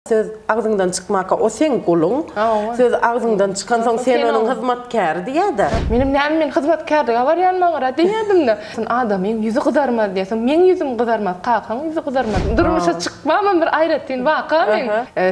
Söz agzyňdan çykmaka o seň guluň. Söz agzyňdan çykansoň sen onuň hyzmatkäri diýýä-de. Menem näme men hyzmatkärlige barýan maňra diýýädim-de. Soň adamyň ýüzi gyzarmaz diýýä. Soň meň ýüzüm gyzarmaz, kakaň ýüzi gyzarmaz. Durmuşa çykmamam bir aýratyn waka meň.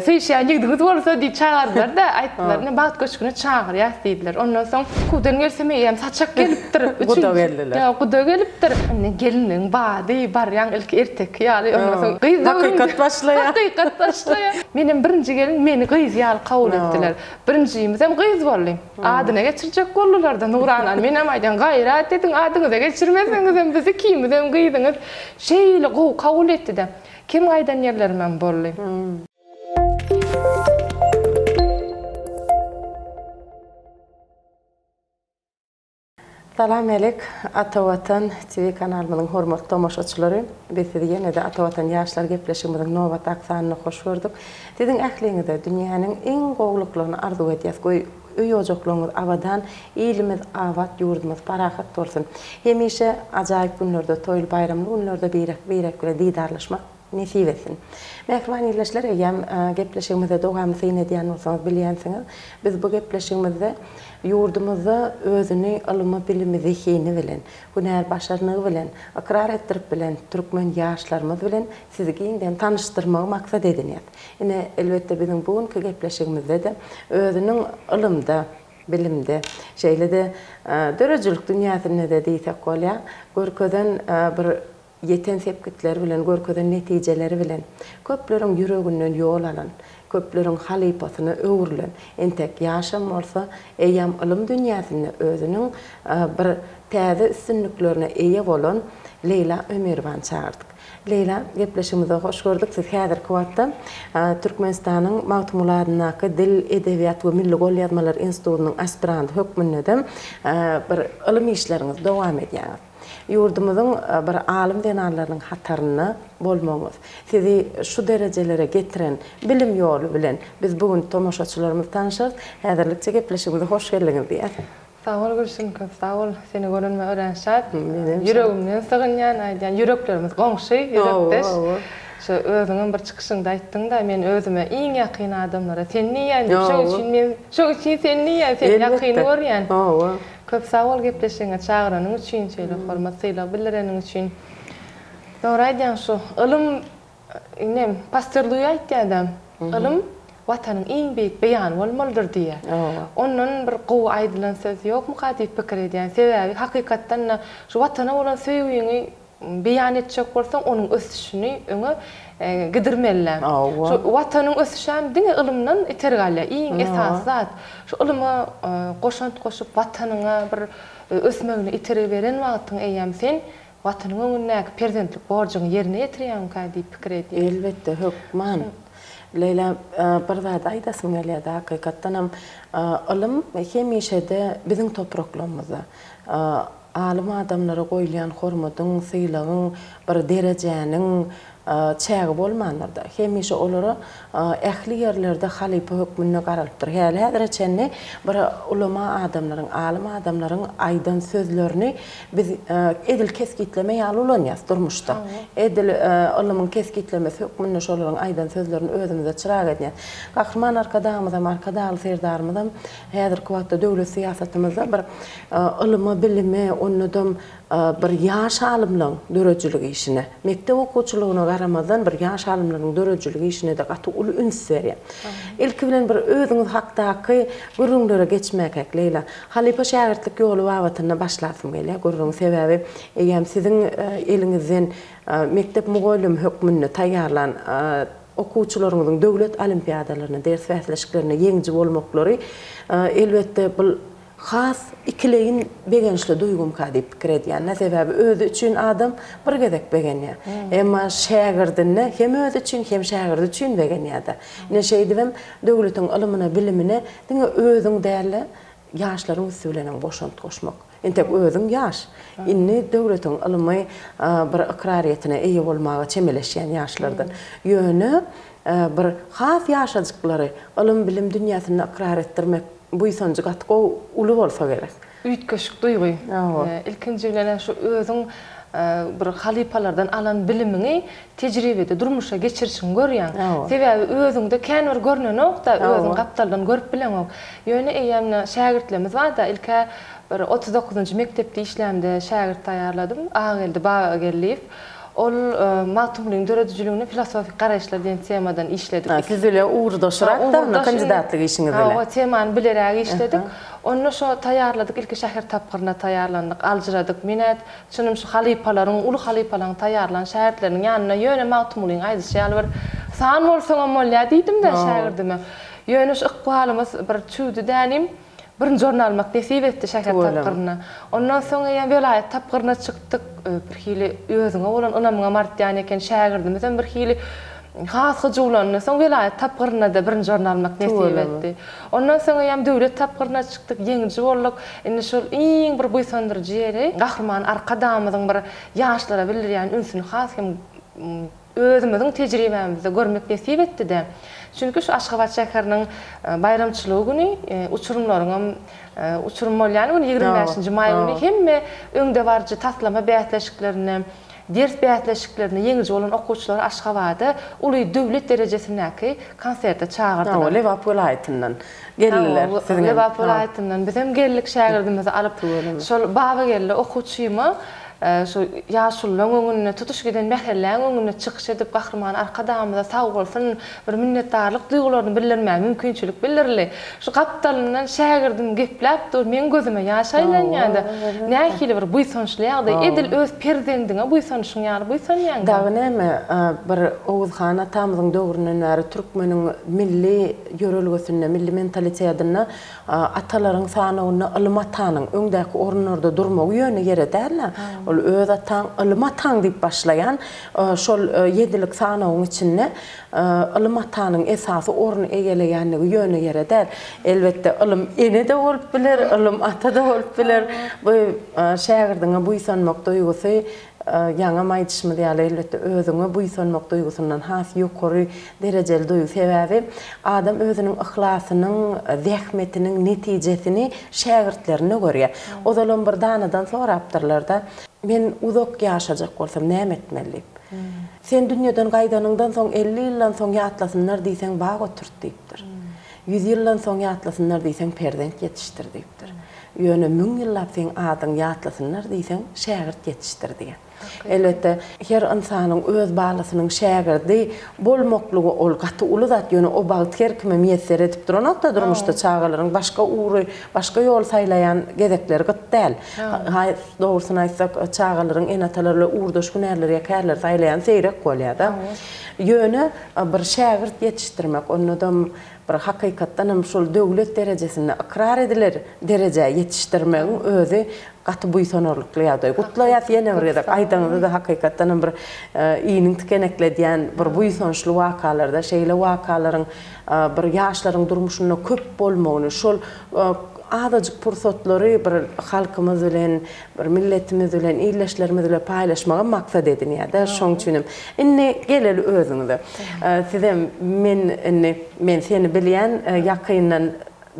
Söýüşýän ýigidiňiz bolsa diýip çagyrdylar-da, aýtdylar, ine Bagt köşgüne çagyrýas diýdiler. Ondan soň okuwdan gelsem eýýäm saçak gelipdir. Guda geldiler. Ýa guda gelipdir. Indi gelinligiň bady, barýaň ilki erteki ýaly ondan soň gyz döwründe Hakykat başlaýar. Hakykat başlaýar. Menem birinji gelin meni gyz ýaly kabul etdiler. Birinjimizem gyz boldy. Adyna geçirjek boldular-da Nuranany. Menem aýdýan gaýrat ediň adyňyza geçirmeseňizem biz ikimizem gyzyňyz. Şeýle gowy kabul etdi-de. Kem gaýdan ýerlerimem boldy. Salam Alik, Ata Watan TV kanalymyzyň hormatly tomaşaçylary! Biz sizi ýene-de Ata Watan ýaşlar gepleşigimiziň nobatdaky sanynda hoş gördük. Siziň ähliňize dünýäniň iň gowulyklaryny arzuw edýäs. Goý, öý-ojaklaryňyz abadan, ilimiz abat, ýurdumyz parahat bolsun! Hemişe ajaýyp günlerde, toýly-baýramly günlerde birek-birek bilen didarlaşmak nesip etsin! Mähriban ildeşler, eýýäm gepleşigimize dowamly syn edýän bolsaňyz bilýänsiňiz, biz bu gepleşigimizde Ýurdumyzda özüni ylmy-bilimi, zehini bilen, hünär başarnygy bilen ykrar etdirip bilen türkmen ýaşlarymyz bilen sizi giňden tanyşdyrmagy maksat edinýäs. Ine, elbetde biziň bu günki gepleşigimizde-de özüniň ylymda, bilimde, şeýle-de döredijilik dünýäsinde-de diýsek bolýar, görkezen bir Ýeten sepgitleri bilen, görkezen netijeleri bilen köpleriň ýüreginden ýol alan, köpleriň halypasyna öwrülen, entek ýaşam bolsa, eýýäm ylym dünýäsinde özüniň bir täze üstünliklerine eýe bolan Leýla Ömerowany çagyrdyk. Leýla, gepleşigimize hoş gördük. Siz häzirki wagtda Türkmenistanyň Magtymguly adyndaky Dil, edebiýat we milli golýazmalar institutynyň aspiranty hökmünde-de bir ylym işleriňizi dowam edýäňiz. Ýurdumyzyň bir alym zenanlarynyň hatarynda bolmagyňyz, sizi şu derejelere getiren bilim ýoly bilen biz bu gün tomaşaçylarymyzy tanyşarys. Häzirlikçe gepleşigimize hoş geldiňiz diýýäs. Sag bol Gülsün, köp sag bol. Seni görenime örän şat. Ýüregimden sygynýan, aýdýan ýüreklerimiz goňşy, ýürekdeş. Şu özüňem bir çykyşyňda aýtdyň-da, men özüme iň ýakyn adamlara sen diýýän diýip, şoň üçin men, şoň üçin sen diýýän, seni ýakyn görýän. Köp sag bol gepleşigiňe çagyranyň üçin şeýle hormat sylag bildireniň üçin. Dogry aýdýaň şu ylym inem Pastor Lui aýtýada ylym watanyň iň beýik beýany bolmalydyr diýýär. Ondan bir gowy aýdylan söz ýokmyka diýip pikir edýän. Sebäbi hakykatdan-da şu watana bolan söýgiňi beýan etjek bolsaň onuň ösüşini öňe gidirmeli. Şu watanyň ösüşem diňe ylymdan itergi alýar. Iň esasy zat şu ylyma goşant goşup watanyňa bir ösmegine itergi beren wagtyň eýýäm sen watanyň öňündäki perzentlik borjuňy ýerine ýetirýäňkä diýip pikir edýän. Elbetde hökman. Leýla bir zady aýdasym gelýärdi hakykatdanam ylym hemişede biziň topraklarymyzda Alym adamlara goýulýan hormatyň, sylagyň, bir derejäniň çägi bolmandyr-da. Hemişe olara ähli ýerlerde halypa hökmünde garalypdyr. Häli-häzire çenli bir ulama adamlaryň, alym adamlaryň aýdan sözlerini biz edil kesgitleme ýaly ulanýarys durmuşda. Edil ylymyň kesgitlemesi hökmünde şolaryň aýdan sözlerini özümize çyrag edinýäris. Gahryman Arkadagymyzam, Arkadagly Serdarymyzam häzirki wagtda döwlet syýasatymyzda bir Ylyma, bilime, ondadam bir ýaş alymlaň döredijilik işine, mekdep okuwçylygyna garamazdan bir ýaş alymlaryň döredijilik işine-de gaty uly üns berýär. Ilki bilen bir özüňiz hakdaky gürrüňlere geçmäkäk, Leýla. Halypa-şägirtlik ýoly babatynda başlasym gelýär gürrüňi. Sebäbi eýýäm siziň eliňizden mekdep mugallymy hökmünde taýýarlan okuwçylaryňyzyň döwlet olimpiadalarynda, ders bäsleşiklerinde ýeňiji bolmaklary, elbetde, bu Has ikileýin begençli duýgumka diýip pikir edýän-dä. Sebäbi özi üçin adam bir gezek begenýär. Emma şägirdinde hem özi üçin, hem şägirdi üçin begenýär-de. Ine şeýdibem döwletiň ylymyna, bilimine diňe özüň däl-de, ýaşlaryň üsti bilenem goşant goşmak. Entek özüň ýaş. Indi döwletiň ylymy bir ykraryýetine eýe bolmaga çemeleşýän ýaşlardan. Ýöne bir has ýaşajyklary ylym-bilim dünýäsinde ykrar etdirmek buýsanjy gaty gowy uly bolsa gerek. Üýtgeşik duýgy. Ilkinji bilen-ä şu özüň. bir halypalardan alan bilimiňi tejribede durmuşa geçirişiňi görýäň. Sebäbi özüňde kän bir görnenok-da, özüň gapdaldan görüp bileňok. Ýöne eýýäm şägirtlerimiz bar-da, ilk-ä bir 39-njy mekdepde işlämde şägirt taýýarladym, Agageldi Babageldiýew. Ol Magtymgulynyň döredijiligine filosofik garaýyşlar diýen temadan işledik. Siz bile ugurdaşrak-da onda kandidatlyk işiňiz bile. Hawa, temany bileräk işledik. Onda şo taýýarladyk, ilki şäher tapgyryna taýýarlandyk, aljyradyk. Men-ä çynym şu halypalaryň, uly halypalaryň taýýarlan şägirtleriniň ýanynda ýöne Magtymgulyň aýdyşy ýaly bir san bolsaňam bolýar diýdim-de şägirdime. Ýöne şu ykbalymyz bir çüwdi dänim. Birinji orny almak nesip etdi şäher tapgyrynda. Ondan soň eýýäm welaýat tapgyryna çykdyk. Birhili özüňe bolan ynamyňam artýan eken, şägirdimizem birhili has hyjuwlandy. Soň welaýat tapgyrynda-da birinji orny almak nesip etdi. Ondan soň eýýäm döwlet tapgyryna çykdyk, ýeňiji bolduk. Indi şol iň bir buýsandyryjy ýeri Gahryman Arkadagymyzyň bir ýaşlara bildirýän ünsüni has hem özümiziň tejribämizde görmek nesip etdi-de. Çünki şu Aşgabat şäheriniň baýramçylygy güni uçurymlaryňam uçurym bolýan güni ýigrimi bäşinji maý güni hemme öňdebaryjy taslama bäsleşiklerinde, ders bäsleşiklerinde ýeňiji bolan okuwçylary Aşgabada uly döwlet derejesindäki konserte çagyrdylar. Hawa, Lebap welaýatyndan geldiler siziňem. Lebap welaýatyndan bizem geldik şägirdimizi alyp. Şol Babageldi okuwçyma Şu ýaşulularyň öňünde, tutuş giden mähelläň öňünde çykyş edip, Gahryman Arkadagymyza sag bolsun, bir minnetdarlyk duýgularyny bildirmäge mümkinçilik bildirildi. Şu gapdalyndan şägirdim gepläp dur, meň gözüme ýaş aýlanýar-da. Nähili bir buýsançly ýagdaý, edil öz perzendiňe buýsanyşyň ýaly buýsanýaň-da. Dagy näme, bir Oguz han atamyzyň döwründen bäri türkmeniň milli ýörelgesinde, milli mentalitetinde Atalaryň sanawynda Ylym atanyň öňdäki orunlarda durmagy ýöne ýere däl-de, ol öz ataň Ylym ataň diýip başlaýan şol ýedilik sanawyň içinde Ylym atanyň esasy orny eýeleýänligi ýöne ýere däl. Elbetde, ylym ene-de bolup biler, ylym ata-da bolup biler. Bu şägirdiňe buýsanmak duýgusy Ýaňam aýdyşymyz ýaly, elbetde, özüňe buýsanmak duýgusyndan has ýokary derejeli duýgy. Sebäbi adam özüniň yhlasynyň, zähmetiniň netijesini şägirtlerinde görýär. Ozalam bir danadan sorapdyrlar-da, Men uzak ýaşajak bolsam näme etmeli diýip. Sen dünýeden gaýdanyňdan soň 50 ýyldan soň ýatlasynlar diýseň bag oturt diýipdir. Ýüz ýyldan soň ýatlasynlar diýseň perzent ýetişdir diýipdir. Ýöne müň ýyllap seň adyňy ýatlasynlar diýseň, şägirt ýetişdir diýen. Elbetde, her ynsanyň öz balasynyň şägirdi bolmaklygy ol gaty uly zat, ýöne o bagt her kime miýesser edip duranok-da durmuşda çagalaryň başga ugry, başga ýol saýlaýan gezekleri gyt däl. Has dogrusyny aýtsak, çagalaryň ene-atalary bilen ugurdaş hünärleri ýa kärleri saýlaýany seýrek bolýar-da. Ýöne bir şägirt ýetişdirmek, ondadam Bir hakykatdan hem şol döwlet derejesinde ykrar ediler derejä ýetişdirmegiň özi gaty buýsanarlykly ýagdaý. Gutlaýas ýene bir gezek aýdaňyzda-da hakykatdan hem bir iniň tikenekledýän bir buýsançly wakalarda şeýle wakalaryň bir ýaşlaryň durmuşynda köp bolmagyny şol azajyk pursatlary bir halkymyz bilen Bir milletimiz bilen, ildeşlerimiz bilen paýlaşmagy maksat edinýär-de, şoň üçinem. Indi geleli özüňize. Sizem men indi, men seni bilýän ýakyndan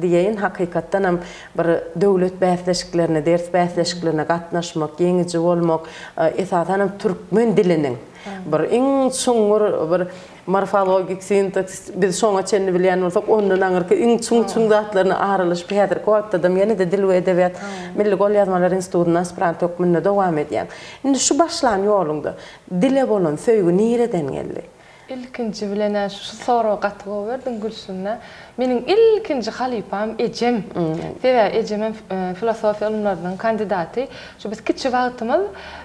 diýeýin, hakykatdanam bir döwlet bäsleşiklerine, ders bäsleşiklerine gatnaşmak, ýeňiji bolmak, esasanam türkmen diliniň bir iň çuňňur bir Morfologik sintaksis, biz şoňa çenli bilýän bolsak, ondan aňyrky iň çuň-çuň zatlaryna aralaşyp, häzirki wagtdadam ýene-de Dil we edebiýat milli golýazmalar institutynda aspirant hökmünde dowam edýäň. Indi şu başlan ýoluňda dile bolan söýgi nireden geldi? Ilkinji bilen-ä şu soragy gaty gowy berdiň Gülsün-ä. Meniň ilkinji halypam ejem. Sebäbi ejemem filosofiýa ylymlarynyň kandidaty. Şu biz kiçi wagtymyz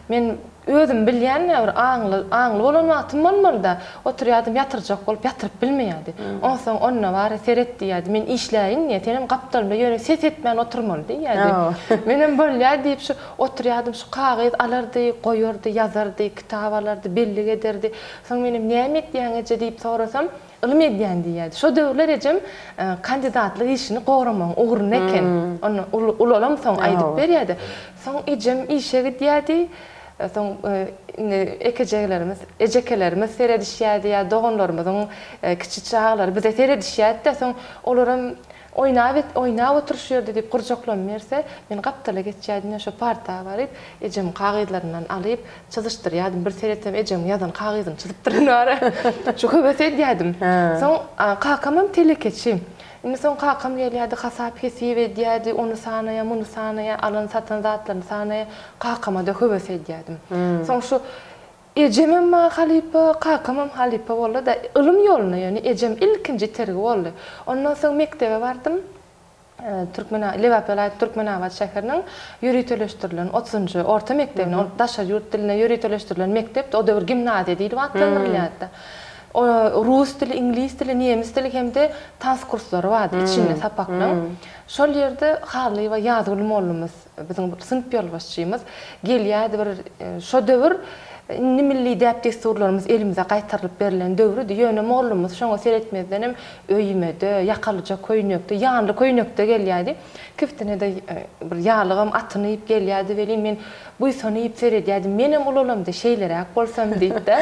men Özüm bilýän-ä bir aňly, aňly bolan wagtym bolmaly-da. Oturýardym, ýatyrjak bolup, ýatyryp bilmeýärdi. Onsoň onda bar, seret diýýärdi. Men işläýin diýýär, senem gapdalymda ýöne ses etmän oturmaly diýýärdi. Menem bolýar diýip şu oturýardym, şu kagyz alardy, goýardy, ýazardy, kitap alardy, bellik ederdi. Soň menem näme etýäň eje diýip sorasam, Ylym edýän diýýärdi. Şo döwürler ejem kandidatlyk işini goramagyň ugrunda eken. Ony ulalamsoň aýdyp berýärdi. Soň ejem işe gidýärdi. Soň indi ekejegilerimiz, ejekelerimiz seredişýärdi ýa doganlarymyzyň kiçi çagalary bize seredişýärdi-de, soň olaram. Oýnap et, oýnap otur şu ýerde diýip gurjaklamy berse, men gapdala geçýärdim-de, şo parta baryp, ejemiň kagyzlaryndan alyp, çyzyşdyrýardym. Bir seretsem, ejemiň ýazan kagyzyny çyzypdyryn bar. Şu höwes edýärdim. Soň kakamam telekeçi. Indi soň kakam gelýärdi, hasap-hesip edýärdi, ony sanaýar, muny sanaýar, alan-satan zatlaryny sanaýar. Kakama-da höwes edýärdim. Soň şu ejemem maňa halypa, kakamam halypa boldy-da, ylym ýoluna ýöne ejem ilkinji itergi boldy. Ondan soň mekdebe bardym. Türkmen Lebap welaýaty Türkmenabat şäheriniň ýöriteleşdirilen otuzynjy orta mekdebine, ol daşary ýurt diline ýöriteleşdirilen mekdepdi, o döwür gimnaziýa diýlip atlandyrylýardy. Rus dili, iňlis dili, nemes dili hem-de tans kurslary bardy içinde sapaklaryň. Şol ýerde Hallyýewa Ýazgül mollumyz, biziň synp ýolbaşçymyz gelýärdi bir şo döwür indi milli däp-dessurlarymyz elimize gaýtarylyp berlen döwrüdi. Ýöne mollumyz şoňa seretmezdenem öýüme-de, ýakalyja köýnekde, ýanly köýnekde gelýärdi. Kiftine-de bir ýalygam atynyp gelýärdi welin men buýsanyp seredýärdim, menem ulalamda şeýleräk bolsam diýip-de,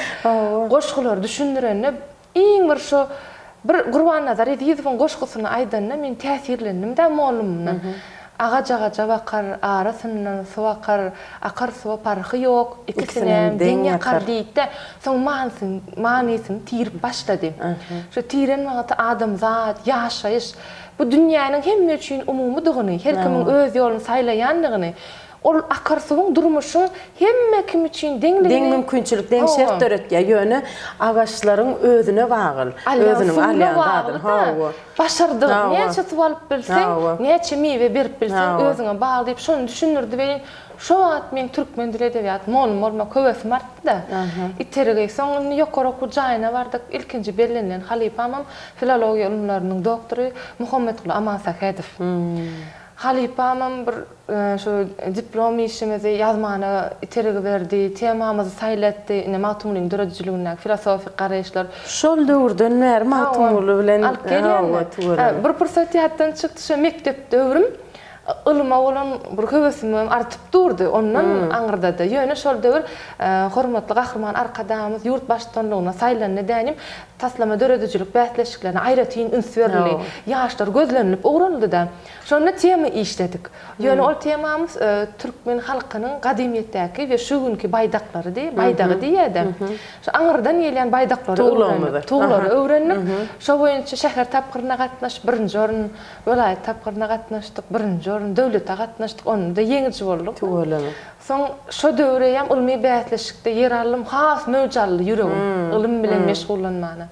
goşgulary düşündirende iň bir şo bir Gurbannazar Ezizowyň goşgusyny aýdanda men täsirlendim-dä mollumymdan. Agaç agaja bakar, arasyndan suw akar, akar suwa parhy ýok, ikisinem deň ýakar diýdi-de, soň manysyny manysyny tirip başlady. Şo tiren wagty adamzat, ýaşaýyş, bu dünýäniň hemme üçin umumydygyny, her kimiň öz ýoluny saýlaýandygyny, Ol akar suwuň durmuşyň hemme kim üçin deňligini. Deň mümkinçilik, deň şert döretýär. Ýöne agaçlaryň özüne bagl. Alýan suwuna bagly-da. Başardygyň, näçe suw alyp bilseň, näçe miwe berip bilseň özüňe bagly diýip şony düşündirdi welin, şo wagt meň türkmen dili edebiýaty mugallym bolmak höwesim artdy-da. Itergi. Soň indi ýokary okuw jaýyna bardyk. Ilkinji bellenilen halypamam filologiýa ylymlarynyň doktory Muhammetguly Amansähedow. Halypamam bir şu diplom işimizi ýazmana itergi berdi, temamyzy saýlatdy. Ine, Magtymgulynyň döredijiligindäki filosofik garaýyşlar. Şol döwürden bäri Magtymguly bilen alyp gelýän. Bir pursat ýatdan çykdy, şo mekdep döwrüm ylyma bolan bir höwesim artyp durdy, ondan aňyrda-da. Ýöne şol döwür hormatly Gahryman Arkadagymyz ýurt Baştutanlygyna saýlandy dänim, taslama döredijilik bäsleşiklerine aýratyn üns berildi. Ýaşlar gözlenilip ugranyldy-da. Şonda tema işledik. Ýöne ol temamyz türkmen halkynyň gadymyýetdäki we şu günki baýdaklarydy, baýdagy diýýär-de. Şu aňyrdan gelýän baýdaklary öwrendik, tuglary öwrendik. Şo boýunça şäher tapgyryna gatnaşyp, birinji orun, welaýat tapgyryna gatnaşdyk, birinji orun, döwlete gatnaşdyk, onda-da ýeňiji bolduk. Tüweleme. Soň şo döwür eýýäm ylmy bäsleşikde ýer aldym, has möwç aldy ýüregim ylym bilen meşgullanmana.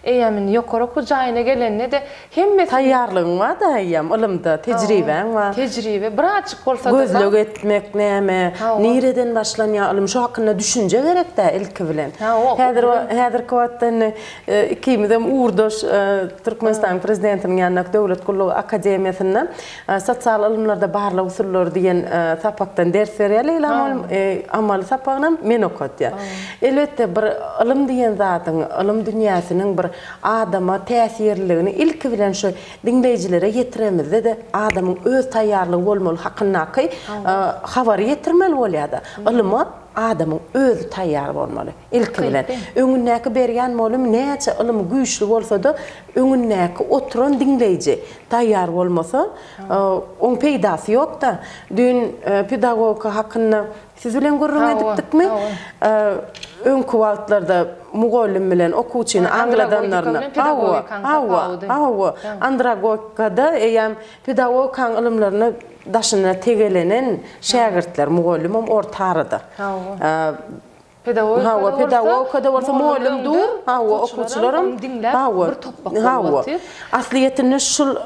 Eýýäm indi ýokary okuw jaýyna gelende-de hemmesi. Taýýarlygyň bar-da eýýäm ylymda, tejribäň bar. Tejribe, birazjyk bolsa-da bar. Gözleg etmek näme, nireden başlanýar ylym, şo hakynda düşünje gerek-dä ilki bilen. Häzir häzirki wagtda indi ikimizem ugurdaş Türkmenistanyň Prezidentiniň ýanyndaky Döwlet gullugy akademiýasynda Sosial ylymlarda barlag usullary diýen sapakdan ders berýär Leýla mugallym. Amaly sapagynam men okatýan. Elbetde, bir ylym diýen zadyň, ylym dünýäsiniň bir adama täsirliligini ilki bilen şu diňleýjilere ýetiremizde-de adamyň öz taýýarlygy bolmaly hakyndaky habary ýetirmeli bolýar-da. Ylyma adamyň özi taýýar bolmaly ilki bilen. Öňündäki berýän mugallym näçe ylymy güýçli bolsa-da, öňündäki oturan diňleýji Taýýar bolmasa, oň peýdasy ýok-da. Düýn pedagogika hakynda siz bilen gürrüň edipdikmi? Öňki wagtlarda mugallym bilen okuwçyny aňladanlarynda, hawa, hawa, hawa, andragogikada eýýäm pedagogikanyň ylymlaryna daşyna tegelenen şägirtler, mugallymam orta arada. Pedagogikada Hawa, pedagogikada bolsa mugallym dur, hawa, okuwçylaram hawa, hawa. Aslyýetinde şul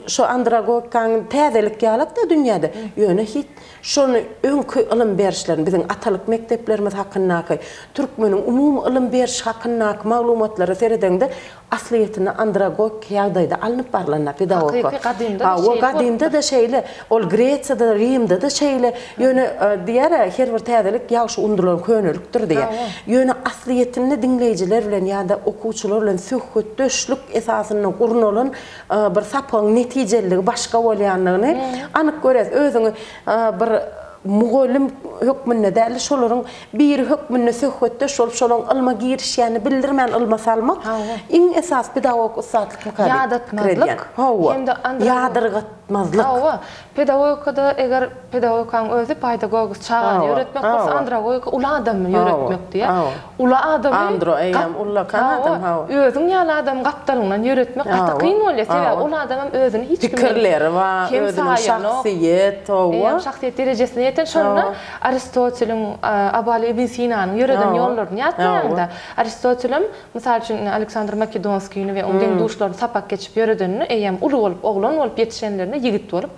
şu andragogikanyň täzelik ýalak-da dünýäde. Ýöne hiç şony öňki ylym berişlerini, biziň atalyk mekdeplerimiz hakyndaky, türkmeniň umumy ylym berişi hakyndaky maglumatlara seredeňde, Aslyýetinde andragogik ýagdaýda alnyp barlanda pedagogika. Hakyky gadymda-da şeýle Hawa, gadymda-da şeýle. Ol Gresiýada-da, Rimde-de şeýle. Ýöne diýýär-ä, her bir täzelik ýagşy undulan könelikdir diýýär. Ýöne aslyýetinde diňleýjiler bilen ýa-da okuwçylar bilen söhbetdeşlik esasynda gurnalan bir sapagyň netijeliligi başga bolýandygyny anyk görýäs. Özüňi bir. mugallym hökmünde däl-de, şolaryň biri hökmünde söhbetdeş bolup, şolaryň ylma girişýänini bildirmän ylma salmak iň esasy pedagogik ussatlykmyka diýip pikir edýän. Hawa. Ýadyrgatmazlyk. Hawa. Pedagogikada eger pedagogikanyň özi paýdagogis çagany ýöretmek bolsa, andragogika uly adamy ýöretmek diýýär. Uly adamy Andro eýýäm ullakan adam, hawa. Özüň ýaly adamy gapdalyňdan ýöretmek gaty kyn bolýar. Sebäbi ol adamam özüni hiç kimden Pikirleri bar, kem özüniň saýanok. şahsyýet, hawa. Eýýäm şahsyýet derejesine ýeten. Şonda Aristoteliň, Abaly ibn Sinanyň ýöreden ýollaryny ýatlaýaňda, Aristotelem, mysal üçin, ine, Aleksandr Makedonskini we oň deň-duşlaryny sapak geçip ýöredeninde, eýýäm uly bolup, oglan bolup ýetişenlerinde, ýigit bolup,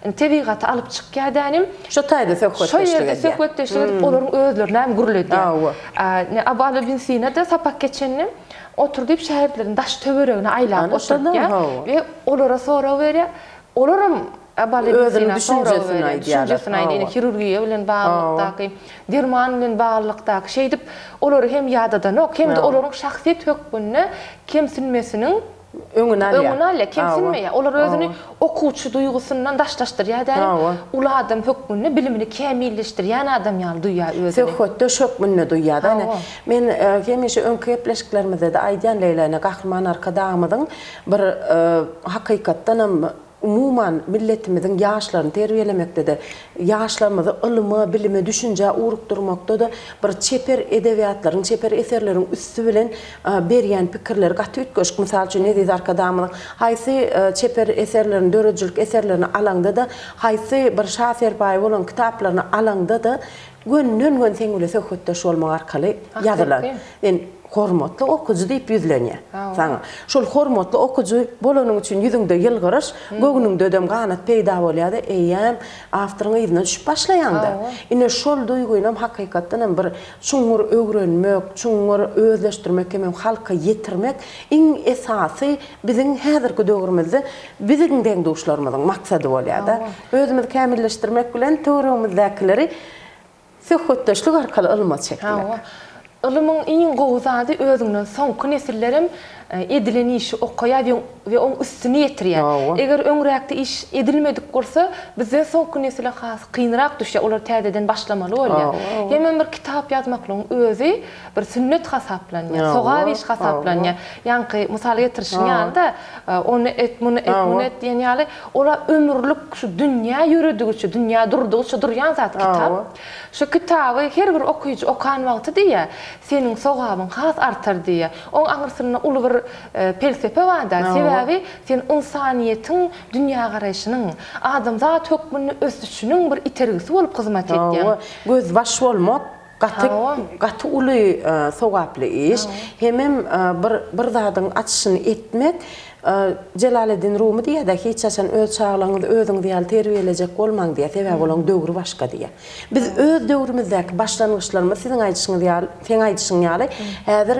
indi tebigata alyp çykýar dänim. Şo taýda söhbetdeşlik edýär. Şo ýerde söhbetdeşlik edip, olaryň özlerini hem gürledýär. Hawa. Ine, Abaly ibn Sina-da sapak geçende, otur diýip, şägirtlerini daş-töweregine aýlap oturdýar we olara sorag berýär. Olaram Özüniň düşünjesini aýdýarlar. Düşünjesini aýdýar. Ine, hirurgiýa bilen baglylykdaky, derman bilen baglylykdaky şeýdip, olary hem ýadadanok, hem-de olaryň şahsyýet hökmünde kemsinmesiniň öňüni alýar. Öňüni alýar, kemsinmeýär. Olar özüni okuwçy duýgusyndan daşlaşdyrýar däl, uly adam hökmünde bilimini kämilleşdirýän adam ýaly duýýar özüni. Söhbetdeş hökmünde duýýar-da. Ine, men hemişe öňki gepleşiklerimizde-de aýdýan, Leýla ine, Gahryman Arkadagymyzyň bir hakykatdanam Umuman, milletimiziň ýaşlaryny terbiýelemekde-de, ýaşlarymyzy ylyma, bilime, düşünjä ugrukdyrmakda-da bir çeper edebiýatlaryň, çeper eserleriň üsti bilen berýän pikirleri gaty üýtgeşik. Mysal üçin, Eziz Arkadagymyzyň haýsy çeper eserlerini, döredijilik eserlerini alaňda-da, haýsy bir şa serpaýy bolan kitaplaryny alaňda-da, gönden-göni seň bilen söhbetdeş bolmak arkaly ýazylan. Men hormatly okyjy diýip ýüzlenýär saňa. Şol hormatly okyjy bolanyň üçin ýüzüňde ýylgyryş, göwnüňdedem ganat peýda bolýar-da, eýýäm awtoryň yzyna düşüp başlaýaň-da. Ine, şol duýgynam hakykatdanam bir çuňňur öwrenmek, çuňňur özleşdirmek hemem halka ýetirmek iň esasy biziň häzirki döwrümizde biziň deň-duşlarymyzyň maksady bolýar-da. Özümizi kämilleşdirmek bilen töweregimizdäkileri Söhbetdeşlik arkaly ylma çekmek. Hawa. Ylymyň iň gowy zady özüňden soňky nesillerem edilen işi okaýar we we oň üstüni ýetirýär. Hawa. Eger öňräkde iş edilmedik bolsa, bizden soňky nesile has kynrak düşýär, olar täzeden başlamaly bolýar. Hawa. Hemem bir kitap ýazmaklygyň özi bir sünnet hasaplanýar, sogap Hawa. iş hasaplanýar. Hawa. Ýaňky mysal getirişiň Hawa. ýaly-da, ony et, muny et, muny Hawa. et diýen ýaly, ola ömürlik şu dünýä ýöredigiçe, dünýä durdugyça durýan zat kitap. Hawa. Şu kitaby her bir okyjy okan wagty diýýär, seniň sogabyň has artar diýýär. Oň aňyrsynda uly bir pelsepe bar-da. Hawa. Sebäbi sen ynsanyýetiň dünýägaraýşynyň, adamzat hökmünde ösüşiniň bir itergisi bolup hyzmat edýäň. Hawa. Gözbaş bolmak Gaty gaty uly sogaply iş. Hemem bir bir zadyň açyşyny etmek. Jelaleddin Rumy diýýär-de, hiç haçan öz çagalaryňyzy özüňiz ýaly terbiýelejek bolmaň diýýär. Sebäbi olaryň döwri başga diýýär. Biz öz döwrümizdäki başlangyçlarymyz siziň aýdyşyňyz ýaly, seň aýdyşyň ýaly häzir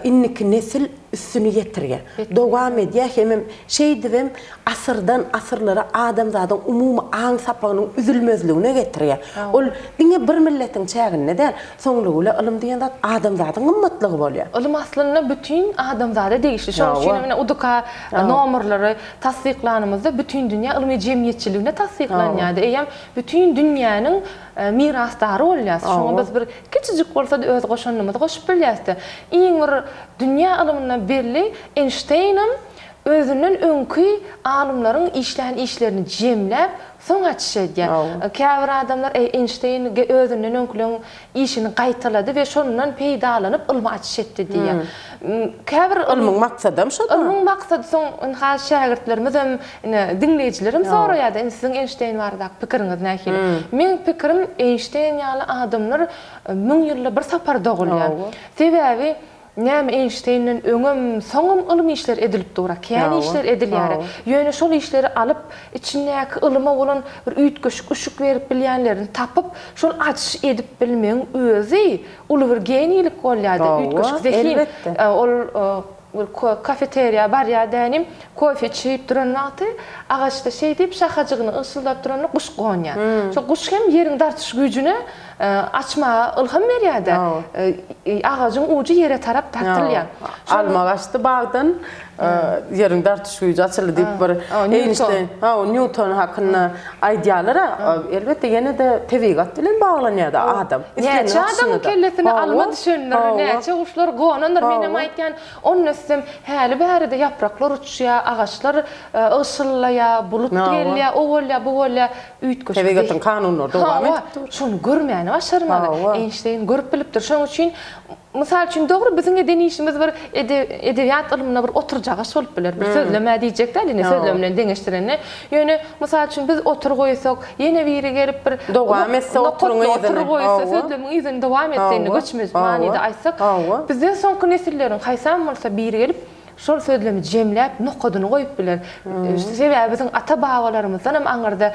indiki nesil üstüni ýetirýär. Dowam edýär hemem şeýdibem asyrdan asyrlara adamzadyň umumy aň sapagynyň üzülmezligine getirýär. Ol diňe bir milletiň çäginde däl, soňlugy bilen ylym diýen zat adamzadyň gymmatlygy bolýar. Ylym aslynda bütin adamzada degişli. Şonuň üçin hem ine UDK nomerleri tassyklanymyzda bütindünýä ylmy jemgyýetçiligine tassyklanýardy. Eýýäm bütin dünýäniň mirasdary bolýarys. Şoňa biz bir kiçijik bolsa-da öz goşandymyzy goşup bilýäris-de. Iň bir dünýä ylymynda belli Eýnşteýnem özünden öňki alymlaryň işlän işlerini jemläp, soň açyş edýär. Käbir adamlar, Eý, Eýnşteýn özünden öňküleň işini gaýtalady we şondan peýdalanyp ylmy açyş etdi diýýär. Käbir Ylmyň maksadam şo-da. Ylmyň maksady soň ynha şägirtlerimizem, ine, diňleýjilerim soraýar-da, indi siziň Eýnşteýn baradaky pikiriňiz nähili? Meň pikirim, Eýnşteýn ýaly adamlar müň ýylda bir sapar dogulýar. Sebäbi Näme Eýnşteýnden öňem, soňam ylym işleri edilip dur-a, kän işler edilýär-ä. Ýöne şol işleri alyp, içindäki ylyma bolan bir üýtgeşik üşük berip bilýänlerini tapyp, şol açyş edip bilmegiň özi uly bir geniýlik bolýar-da, üýtgeşik zehin. Ol bir kafeteriýa barýar dänim, kofe içip duran wagty agaçda şeý diýip şahajygyny ygşyldap duranda guş gonýar. Şol guş hem ýeriň dartyş güýjüne. Açmaga ylham berýär-de. Agajyň ujy ýere tarap dartylýar. Alma gaçdy bagdan, ýeriň dartyş güýji açyldy diýip bir Eýnşteýn, hawa, Nýuton hakynda aýdýarlar-a. Elbetde, ýene-de tebigat bilen baglanýar-da adam. Näçe adamyň kellesine alma düşendir, näçe guşlar gonandyr. Menem aýtýan, onda üstem häli-bäri-de ýapraklar uçýar, agaçlar ygşyllaýar, bulut gelýär, o bolýar, bu bolýar. Üýtgeşik Tebigatyň kanunlary dowam edip dur. Şony görmäni başarmaly. Eýnşteýn görüp bilipdir. Şonuň üçin, mysal üçin, dogry biziň eden işimiz bir edebiýat ylmynda bir oturjagaş bolup biler. Bir sözlem-ä diýjek däl ine sözlem bilen deňeşdirende. Ýöne, mysal üçin, biz otur goýsak, ýene biri gelip bir Dowam etse oturyň yzyny. Otur goýsa, sözlemiň yzyny dowam etse indi göçme manyda aýtsak, bizden soňky nesilleriň haýsam bolsa biri gelip, Şol sözlemi jemläp, nokadyny goýup biler. Sebäbi biziň ata-babalarymyzdan hem aňyrda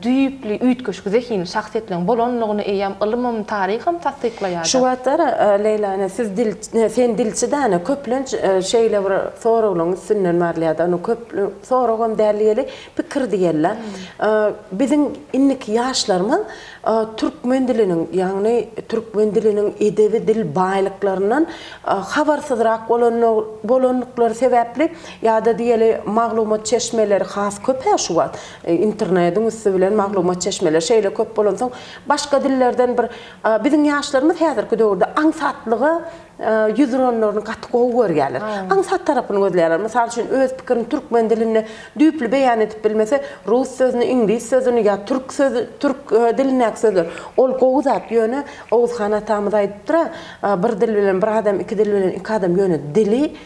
düýpli, üýtgeşik zehinli şahsyýetleriň bolandygyny eýýäm ylymam, taryham tassyklaýar-da. Şu wagtlar, Leýla ene, siz dil, sen dilçi däne, köplenç şeýle bir soraglaryň üstünden barylýar-da, ony köp, soragam däl diýeli, pikir diýeli-le. Biziň indiki ýaşlarymyz Türkmen diliniň, ýagny türkmen diliniň edebi dil baýlyklaryndan habarsyzrak bolandyklary sebäpli ýa-da diýeli maglumat çeşmeleri has köp-ä şu wagt. Internediň üsti bilen maglumat çeşmeleri şeýle köp bolansoň, başga dillerden bir biziň ýaşlarymyz häzirki döwürde aňsatlyga ýüzuranlaryny gaty gowy görýärler. Aňsat tarapyny gözleýärler. Mysal üçin, öz pikirini türkmen dilinde düýpli beýan edip bilmese, rus sözüni, iňlis sözüni ýa türk sözi, türk dilindäki sözleri. Ol gowy zat. Ýöne Oguz han atamyz aýdypdyr-a, bir dil bilen bir adam, iki dil bilen iki adam, ýöne dili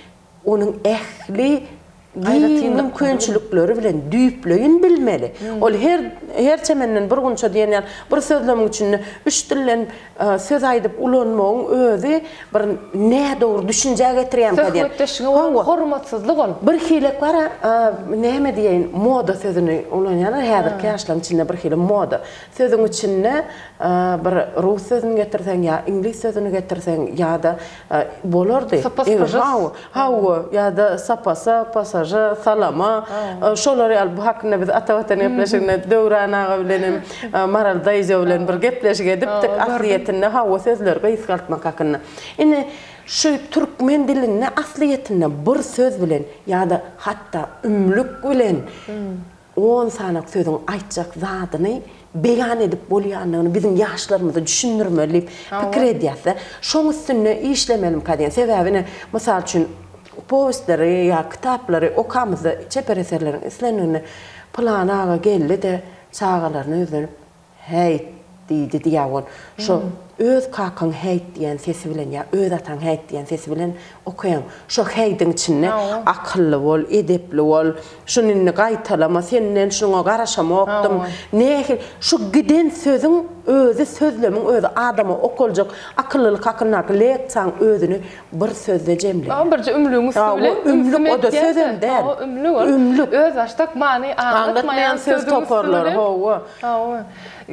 onuň ähli giň mümkinçilikleri bilen düýpleýin bilmeli. Ol her her çemenden bir gunça diýen ýaly bir sözlemiň içinde üç dilden söz aýdyp ulanmagyň özi bir nädogry düşünjä getirýärmikä diýen. Söhbetdeşiňe bolan hormatsyzlyk ol. Bir hilek bar-a, näme diýeýin, moda sözüni ulanýarlar, häzirki ýaşlaryň içinde bir hili moda. Sözüň içinde bir rus sözüni getirseň ýa iňlis sözüni getirseň ýa-da bolardy. Sypyspyjys. Hawa, ýa-da sapasa, pasaža, salama. Şolar ýaly bu hakynda biz Ata Watan gepleşiginde Döwran aga bilen hem Maral daýza bilen bir gepleşik edipdik. Aslyýetinde hawa sözleri gysgaltmak hakynda. Indi şu türkmen dilinde aslyýetinde bir söz bilen ýa-da hatda ümlük bilen On sanak sözüň aýtjak zadyny beýan edip bolýandygyny biziň ýaşlarymyza düşündirmeli diýip pikir edýäs-de. Şoň üstünde işlemelimka diýen. Sebäbi ine, mysal üçin, powestleri ýa kitaplary okamyzda çeper eserleriň islendigini Pylany aga geldi-de, çagalaryna ýüzlenip, Häýt! diýdi diýýär ol. Şo öz kakaň häýt diýen sesi bilen ýa öz ataň häýt diýen sesi bilen okaýaň. Şo häýdiň içinde akylly bol, edepli bol, şuny indi gaýtalama, senden şuňa garaşamokdym. Nähili, şu giden sözüň özi, sözlemiň özi adama okaljak akyllylyk hakyndaky leksiýaň özüni bir sözde jemleýär. Hawa, birje ümlügiň üsti bilen ümlük, o-da sözem däl. Hawa, ümlük ol. Ümlük. Özbaşdak many aňlatmaýan söz toparlary, hawa. Hawa.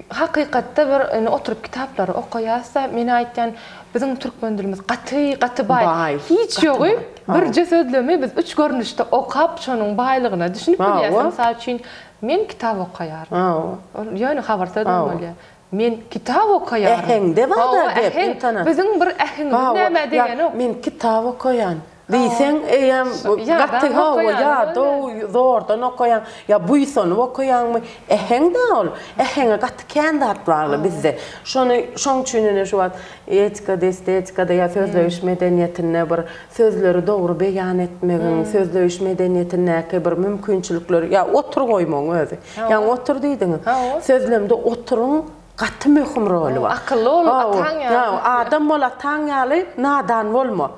Hakykatda bir indi oturyp kitaplary okaýas-da, men aýtýan, biziň türkmen dilimiz gaty, gaty baý. Baý. Hiç ýogy birje sözlemi biz üç görnüşde okap, şonuň baýlygyna düşünip bilýäs. Mysal üçin, men kitap okaýaryn. Hawa. Ol ýöne habar sözlem bolýar. Men kitap okaýaryn. Äheňde bar-da gep, äheň. Biziň bir äheňimiz nämä degenok. Men kitap okaýan diýseň, eýýäm gaty hawa, ýadaw, zordan okaýaň, ýa buýsanyp okaýaňmy, äheň-dä ol. Äheňe gaty kän zat bagly bizde. Şony, şoň üçin ine şu wagt etikada, estetikada ýa sözleýiş medeniýetinde bir sözleri dogry beýan etmegiň, sözleýiş medeniýetindäki bir mümkinçilikleri, ýa otur goýmagyň özi. Ýaňy otur diýdiňiz. Sözlemde oturyň gaty möhüm roly bar. Akylly bol, ataň ýaly. Adam bol, ataň ýaly, nadan bolma.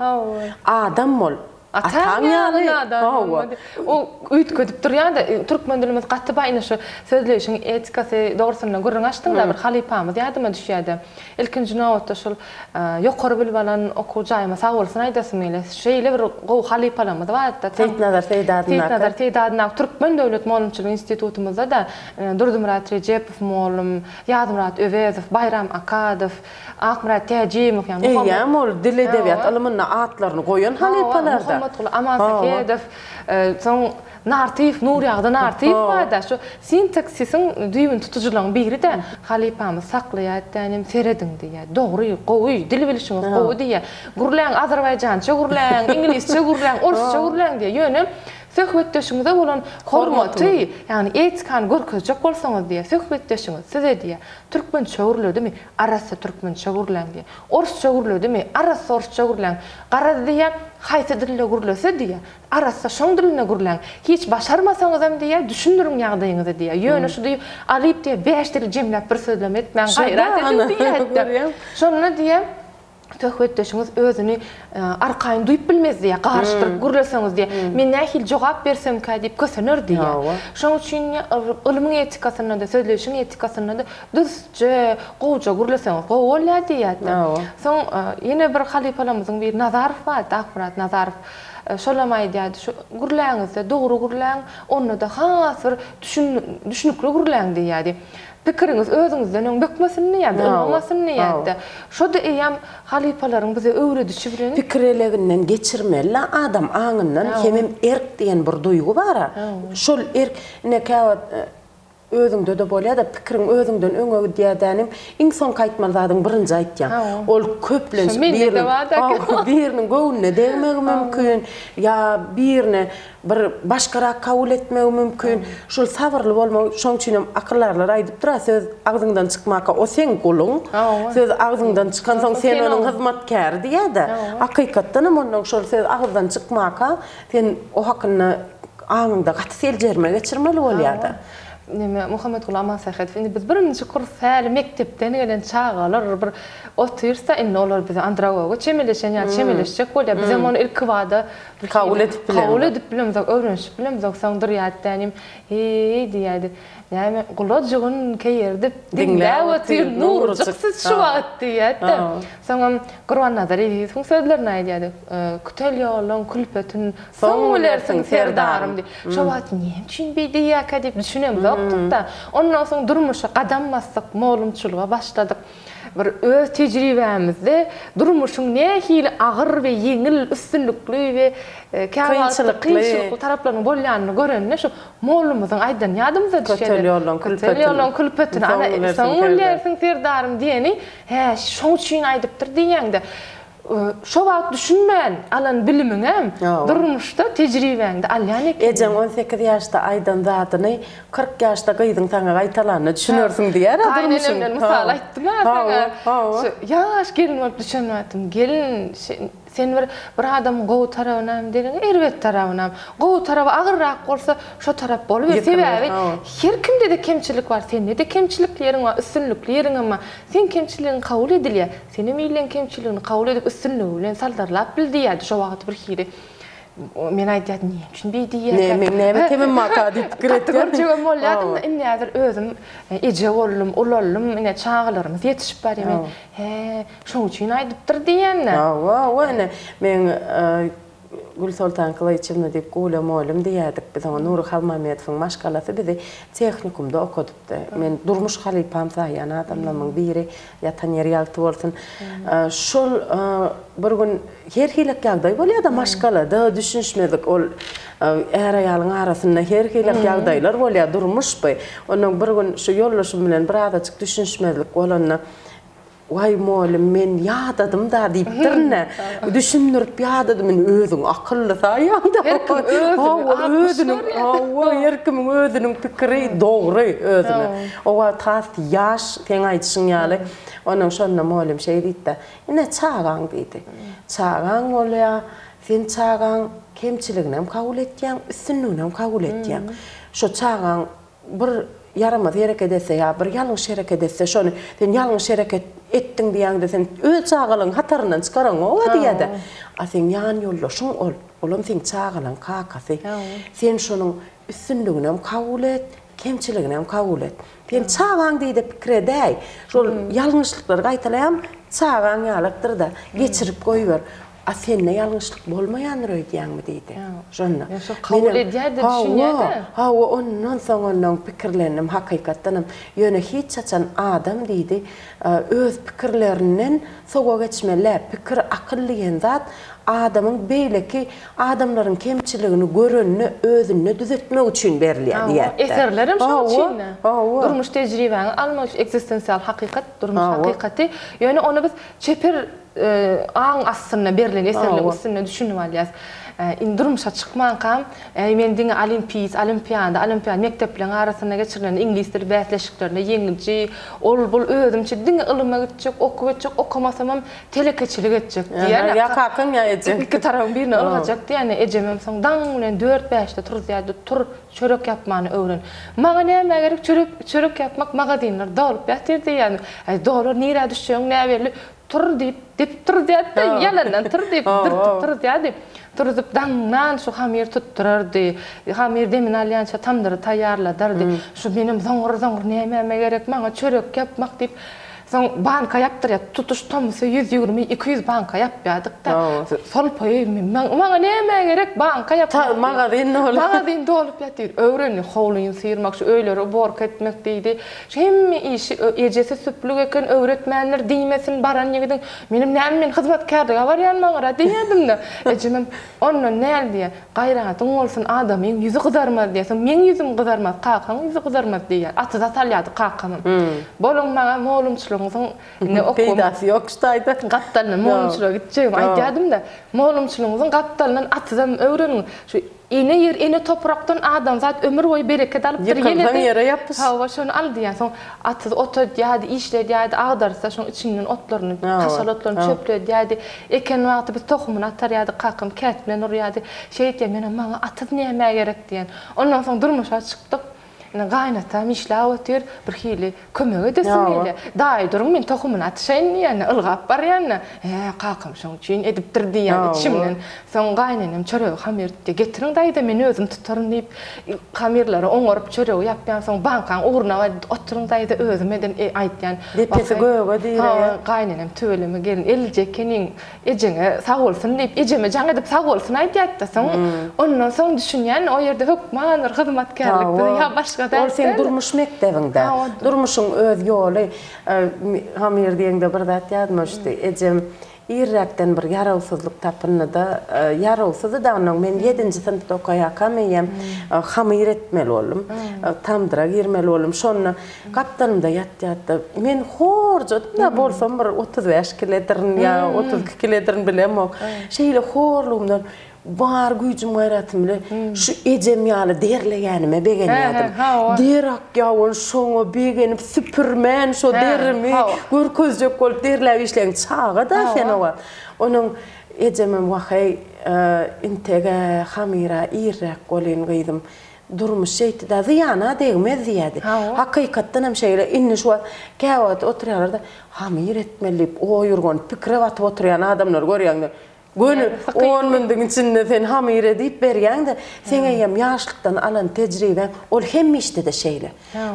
Adam bol, ataň ýaly, nadan bolma. O üýtgedip durýan-da, türkmen dilimiz gaty baý, ine şu sözleýşiň etikasy dogrusynda gürrüň açdyň-da, bir halypamyz ýadyma düşýär-de. Ilkinji nobatda şol ýokary bilim alan okuw jaýyma sag bolsun aýdasym gelýär. Şeýle bir gowy halypalarymyz bardy-da. Seýitnazar Seýdi adyndaky. Seýitnazar Seýdi adyndaky Türkmen döwlet mugallymçylyk institutymyzda-da Durdymyrat Rejepow mugallym, Ýazmyrat Öwezow, Baýram Akadow, Akmyrat Täjimow ýagny Eýýäm ol dil-edebiýat ylmynda atlaryny goýan halypalar-da. Muhammetguly Amansähedow, soň Nartyýew, Nurýagdy Nartyýew bar-da, şu sintaksisiň düýbüni tutujylaryň biri-de. Halypamyz saklaýar diýýär, serediň diýýär. Dogry, gowy, dil bilişiňiz gowy diýýär. Gürläň, azerbaýjança gürläň, iňlisçe gürläň, orsça gürläň diýýär. Ýöne söhbetdeşiňize bolan hormaty, ýagny etikany görkezjek bolsaňyz diýýär, söhbetdeşiňiz size diýýär, türkmençe gürledimi, arassa türkmençe gürläň diýýär. Orsça gürledimi, arassa orsça gürläň. Garaz diýýär, haýsy dilde gürlese diýýär, Arassa şoň dilinde gürläň. Hiç başarmasaňyzam diýýär, düşündiriň ýagdaýyňyzy diýýär. Ýöne şu diýip, alyp diýýär, bäş dili jemläp bir sözlem etmäň, gaýrat ediň diýýär. Şonda diýýär, söhbetdeşiňiz özüni arkaýyn duýup bilmez diýýär, garyşdyryp gürleseňiz diýýär. Men nähili jogap bersemkä diýip kösener diýýär. Şoň üçin diýýär, ylmyň etikasynda-da, sözleýşiň etikasynda-da dürsje, gowuja gürleseňiz gowy bolýar diýýär. Soň ýene bir halypalarymyzyň biri Nazarow bardy, Akmyrat Nazarow. Şolam aýdýardy, şu gürläňizde dogry gürläň, onda-da has bir düşnükli gürläň diýýärdi. Pikiriňiz özüňizden öň bökmesin diýýärdi, ylgamasyn diýýärdi. Şo-da eýýäm halypalaryň bize öwredişi bilen. Pikir eleginden geçirmeli-le adam aňyndan, hemem erk diýen bir duýgy bar-a. Şol erk, ine käwagt Özüňde-de bolýa-da, pikiriň özüňden öňe gidýär dänim, iň soňky aýtmaly zadyň birinji aýtýaň. Ol köplenç biriniň, biriniň göwnüne degmegi mümkin, ýa birine bir başgarak kabul etmegi mümkin. Şol sabyrly bolmagy, şoň üçinem akyldarlar aýdypdyr-a, söz agzyňdan çykmaka o seň guluň, söz agzyňdan çykansoň sen onuň hyzmatkäri diýýär-de. Hakykatdanam onnoň şol söz agyzdan çykmaka sen o hakynda aňyňda gaty seljerme geçirmeli bolýar-da. Neme, Muhammetguly Amansähedow, indi biz birinji kurs häli mekdepden gelen çagalar bir otyrsa, indi olar bize andragoga çemeleşen ýaly çemeleşjek bolýar. Bizem ony ilkibada kabul edip bilemzok. Kabul edip bilemzok, öwrenişip bilemzok. Soň durýardy dänim, Heý, diýýärdi. Näme, gulajygyn keýerdip diňläp otyr Nurjyk siz şu wagt diýýärdi-de. Soňam Gurbannazar Ezizowyň sözlerini aýdýardy. Kütel ýoluň külpetin Soň bilersiň, serdarym diýip. Şo wagt näme üçin beý diýýärkä diýip düşünemzokdyk-da. Ondan soň durmuşa gadam basdyk, mugallymçylyga başladyk. Bir öz tejribämizde durmuşyň nähili agyr we ýeňil, üstünlikli we käwagtda kynçylykly taraplarynyň bolýanyny görende şu mollumyzyň aýdany ýadymyza düşýär. Kötel ýollaň külpetini. Kötel ýollaň külpetini ana soň bilersiň, serdarym diýeni, hä, şoň üçin aýdypdyr diýýäň-de. Şo wagt düşünmän alan bilimiňem durmuşda tejribäňde alýan ekeniň. Ejeň 18 ýaşda aýdan zadyny 40 ýaşda gyzyň saňa gaýtalanda düşünersiň diýýär-ä durmuşyň. Gaýynenemden mysal aýtdym-a saňa. Şu ýaş gelin bolup düşen wagtym, gelin sen bir bir adamyň gowy tarabynam degin, erbet tarabynam. Gowy taraby agyrrak bolsa, şo tarap boluber. Sebäbi her kimde-de kemçilik bar. Sende-de kemçilikli ýeriň bar, üstünlikli ýeriňem bar. Seň kemçiligiň kabul edilýär. Senem illeň kemçiligini kabul edip üstünligi bilen saldarlap bil diýýärdi şo wagt bir hili. Men aýdýardym näme üçin beý diýýärkä. Ne meň näme kemim barka diýip pikir etýärdim. Gaty görjegem bolýardym-da indi häzir özüm eje boldum, ulaldym, ine çagalarymyz ýetişip barýar men hä şoň üçin aýdypdyr diýýän-dä. Hawa, hawa ine meň Gülsoltan Kylyçewna diýip Gula mugallym diýýärdik biz oňa. Nury Halmamedowyň maşgalasy bizi tehnikumda okadypdy. Men durmuş halypam saýýan adamlarymyň biri. Ýatan ýeri ýagty bolsun. Şol bir gün her hilek ýagdaý bolýar-da maşgalada düşünişmezlik ol är-aýalyň arasynda her hilek ýagdaýlar bolýar, durmuş bu. Ondan bir gün şu ýoldaşym bilen birazajyk düşünişmezlik bolanda Waý mugallym men ýadadym-da diýipdirin-de. Düşündirip ýadadym. Indi özüňi akylly saýýaň-da. Her kim özüni özüniň hawa, her kimiň özüniň pikiri dogry özüne. O wagt has ýaş, seň aýdyşyň ýaly. Onnoň şonda mugallym şeý diýdi-de, Ine çagaň diýdi. Çagaň bolýar, sen çagaň kemçiliginem kabul etýäň, üstünliginem kabul etýäň. Şo çagaň bir ýaramaz hereket etse ýa bir ýalňyş hereket etse şony sen ýalňyş hereket etdiň diýäňde sen öz çagalaryň hataryndan çykaraňoga diýädä. A seň ýan ýoldaşyň ol, olam seň çagalaň kakasy. Sen şonuň üstünliginem kabul et, kemçiliginem kabul et. Sen çagaň diýde pikir edäý. Şol ýalňyşlyklary gaýtalaýam çagaň ýalakdyrda geçirip goýber. A sende ýalňyşlyk bolmaýandyr öýdýäňmi diýdi. Şonda. Ýa şo kabul edýär-de, düşünýär-de. Hawa, ondan soň ondan pikirlendim, hakykatdanam, ýöne hiç haçan adam diýdi, öz pikirlerinden sowa geçmeli däl. Pikir, akyl diýen zat Adamyň beýleki adamlaryň kemçiligini görenini özünde düzetmek üçin berilýär diýýär-de. Eserlerem şoň üçin-de. Hawa. Durmuş tejribäňi almak üçin, ekzistensial hakykat, durmuş hakykaty. Ýöne ony biz çeper aň astynda berlen eserleriň üstünde düşünip alýas. Indi durmuşa çykmankam, äý men diňe olimpiýs, olimpiada, olimpiada, mekdepleriň arasynda geçirilen iňlis dili bäsleşiklerinde ýeňiji, ol-bul özümçe diňe ylyma gitjek, okuw etjek, okamasamam telekeçilik etjek diýýän. Ýa kakaň ýa ejeň. Iki tarapyň birine ylgajak diýýän. Ejemem soň daň bilen dört-bäşde turuzýardy, tur, çörek ýapmany öwren. Maňa nämä gerek çörek, çörek ýapmak magazinler dolup ýatyr diýýän. Äý dolar nirä düşjegiň näbelli, tur diýip, depip turuzýardy-da, ýalandan tur diýip, dürtüp turuzýardy. Turuzyp daňdan şu hamyr tutdurardy. Hamyr demini alýança tamdyry taýýarladardy. Şu menem zoňňur-zoňňur nämäme gerek maňa çörek ýapmak diýip, Soň banka ýapdyrýar. Tutuş tomusy 120, 200 banka ýapýardyk-da. Solpaýy maňa nämä gerek banka ýapmak. Magazin doly. Magazin dolup ýatyr. Öwrendi howlyny syrmak, şu öýleri uborka etmek diýdi. Şu hemme işi ejesi süplük eken öwretmändir diýmesin baran ýigidiň. Menem näme men hyzmatkärlige barýan maňara diýýärdim-de. Ejemem ondan näl diýýär. Gaýratyň bolsun, adamyň ýüzi gyzarmaz diýýär. Soň meň ýüzüm gyzarmaz, kakaň ýüzi gyzarmaz diýýär. Atyza salýardy kakamam. Boluň maňa mugallymçylygyňyzyň indi okuwym. Peýdasy ýok şu taýda. Gapdalyndan mugallymçylyga gitjegimi aýdýardym-da. Mugallymçylygyňyzyň gapdalyndan atyzam öwreniň. Şu ene ýer, ene toprakdan adamzat ömür boýy bereket alypdyr. Ýykylsaň ýere ýapyş. Hawa, şony al diýýär. Soň atyz otadýardy, işledýärdi, agdarsa şoň içinden otlaryny, haşal otlaryny çöpledýärdi. Eken wagty biz tohumyny atarýardyk, kakam kädi bilen urýardy. Şeýtýär, menem maňa atyz nämä gerek diýen. Ondan soň durmuşa çykdyk. Ine gaýynatam işläp otyr, birhili kömek edesim gelýär. Daýy duruň men tohumyny atyşaýyn diýýän-de, ylgap barýan-da. Hä, kakam şoň üçin edipdir diýýän içimden. Soň gaýynenem çöregi hamyr tutýar. Getiriň daýza, men özüm tutaryn diýip, hamyrlary oňaryp çöregi ýapýan. Soň bankaň ugruna baryp, oturyň daýza özüm eden aýtýan. Depesi göge direýär. Hawa, gaýynenem tüweleme gelin elje ekeniň, ejeňe sag bolsun diýip, ejeme jaň edip sag bolsun aýdýardy-da. Soň ondan soň düşünýän, o ýerde hökman bir hyzmatkärlikdir ýa başga zat. Ol seň durmuş mekdebiňde. Durmuşyň öz ýoly. Hamyr diýeňde bir zat ýadyma düşdi. Ejem Irräkden bir ýarawsyzlyk tapyndy-da, ýarawsyzy-da onnoň men ýedinji synpda okaýarkam eýýäm hamyr etmeli boldum. Tamdyra girmeli boldum. Şonda gapdalymda ýatýardy. Men horjadym-da, bolsam bir 35 kiledirin ýa 32 kiledirin bilemok. Şeýle horlugymdan Bar güýjüm-gaýratym bilen şu ejem ýaly derleýänime begenýärdim. Der akýar ol şoňa begenip süpürmän şo derimi görkezjek bolup derläp işleýän çaga-da sen o wagt. Onuň ejemem waheý integ-ä hamyra irräk bolyn gyzym. Durmuş şeýtdi-dä zyýana degmez diýýärdi. Hakykatdanam şeýle indi şu wagt käwagt oturýarlar-da hamyr etmeli diýip oýurganyp pikire batyp oturýan adamlary görýäň-de. Göni on mündiň içinde sen hamyr edip berýäň-de, seň eýýäm ýaşlykdan alan tejribäň, ol hemme işde-de şeýle.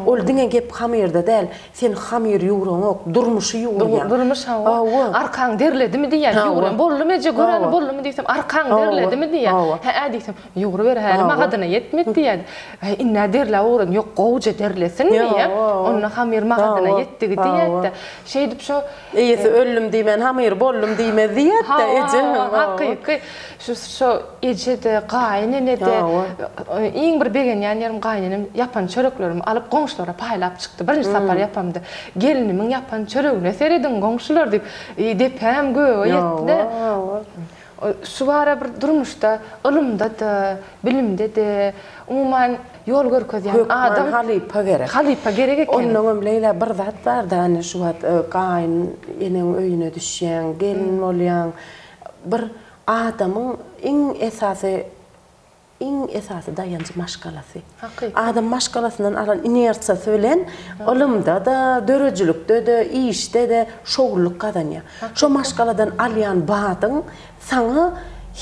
Ol diňe gep hamyrda däl, sen hamyr ýugraňok, durmuşy ýugurýaň. Durmuş hawa. Arkaň derledimi diýýän, ýugran boldumy eje, göreni boldumy diýsem, arkaň derledimi diýýän. Hä-ä diýsem, ýugruber häli magadyna ýetmedi diýýän. Äý, ind-ä derläp ugradym, ýok, gowuja derlesin diýýän. Onda hamyr magadyna ýetdigi diýýän-de. Şeýdip şo Eýesi öldüm diýmän, hamyr boldum diýmez diýýär-de eje. Hawa, hakyky. Şu şo eje-de, gaýynene-de iň bir begenýän ýerim gaýynenem ýapan çöreklerimi alyp goňşulara paýlap çykdy. Birinji sapar ýapamda. Gelinimiň ýapan çöregine serediň goňşular diýip, depäm göge ýetdi-de. Şu ara bir durmuşda, ylymda-da, bilimde-de, umuman, ýol görkezýän adam. Hökman halypa gerek. Halypa gerek eken. Onnoňam Leýla bir zat bar-da, ine şu wagt gaýyn eneň öýüne düşýäň, gelin bolýaň. Bir adamyň iň esasy Iň esasy daýanjy maşgalasy. Hakykat. Adam maşgalasyndan alan inersiýasy bilen ylymda-da, döredijilikde-de, işde-de şowlulyk gazanýar. Şo maşgaladan alýan badyň saňa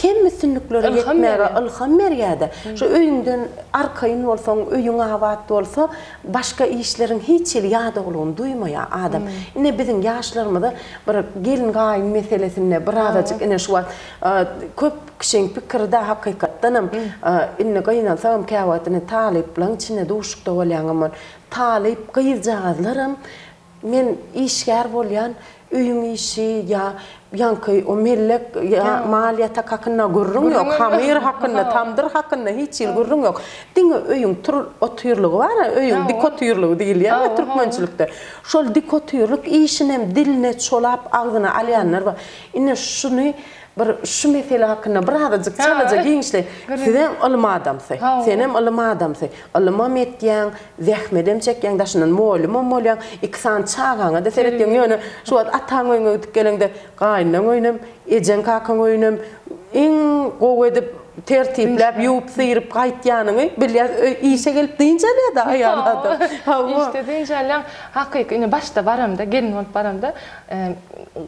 hem üstünliklere ýetmäge ylham berýär-de. Şo öýüňden arkaýyn bolsaň, öýüň abat bolsa, başga işleriň hiç hili ýadawlygyny duýmaýar adam. Ine biziň ýaşlarymyza bir gelin-gaýyn meselesinde birazajyk ine şu wagt köp Kişiň pikiri-dä hakykatdanam indi gynansagam käwagt indi talyplaň içinde duşukda bolýaňam ol talyp gyzjagazlaram men işgär bolýan öýüň işi ýa. Ýaňky o mellek ýa mal ýatak hakynda gürrüň ýok, hamyr hakynda, tamdyr hakynda hiç hili gürrüň ýok. Diňe öýüň tur otyrlygy bar-a, öýüň dik otyrlygy diýilýär-ä türkmençilikde. Şol dik otyrlyk işinem diline çolap agzyna alýanlar bar. Ine şuny bir şu mesele hakynda birazajyk çalaja giňişleýin. Sizem ylym adamsy, senem ylym adamsy. Ylymam etýäň, zähmedem çekýäň, daşyndan mugallymam bolýaň, iki sany çagaňa-da seretýäň. Ýöne şu wagt ataň öýüňe gidip geleňde, gaýynlaň öýünem, ejeň-kakaň öýünem iň gowy edip, tertipläp, ýuwup-syryp gaýtýanyňy bilýäs. Işe gelip dynç alýar-da aýal adam. Hawa, işde dynç alýaň. Hakyky, ine, başda baramda, gelin bolup baramda,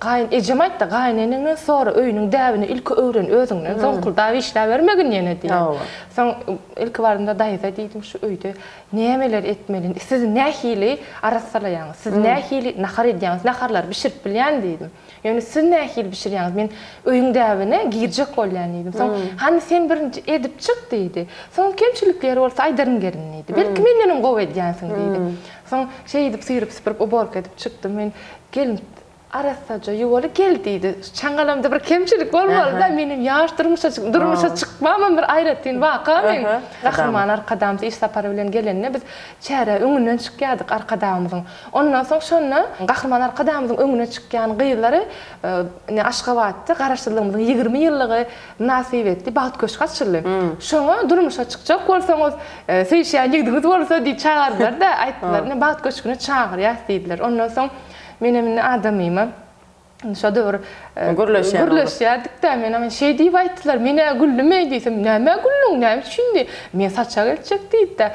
gaýyn ejem aýtdy, gaýyneneňden sora, öýüniň däbini ilki öwren özüňden, soňkuldap işläbermegin ýene diýýär. Soň ilki barymda daýza diýdim, şu öýde nämeler etmeli, siz nähili arassalaýaňyz, siz nähili nahar edýäňiz, naharlary bişirip bilýän diýdim. Ýöne siz nähili bişirýäňiz, men öýüň däbine girjek bolýan diýdim. Soň hany sen birinji edip çyk diýdi. Soň kemçilikleri bolsa aýdaryn gelin diýdi. Belki mendenem gowy edýänsiň diýdi. Soň şeýdip syryp-süpürip uborka edip çykdym. Men gelin Arassaja ýuwaly gel diýdi. Çaňňalamda bir kemçilik bolmaly-da, menem ýaş durmuşa çyk, durmuşa çykmamam bir aýratyn waka meň. Gahryman Arkadagymyz iş sapary bilen gelende biz çärä öňünden çykýardyk Arkadagymyzyň. Ondan soň şonda Gahryman Arkadagymyzyň öňüne çykýan gyzlary ine Aşgabatda Garaşsyzlygymyzyň 20 ýyllygy mynasybetli Bagt köşgi açyldy. Şoňa durmuşa çykjak bolsaňyz, söýüşýän ýigidiňiz bolsa diýip çagyrdylar-da, aýtdylar, ine Bagt köşgüne çagyrýas diýdiler. Ondan soň Menem indi adamyma şo döwür gürleşýärdik-dä, men oňa şeý diýip aýtdylar, men-ä güldüm-eý diýsem, nämä güldüň, näme üçin diý, men saçak eltjek diýdi-dä.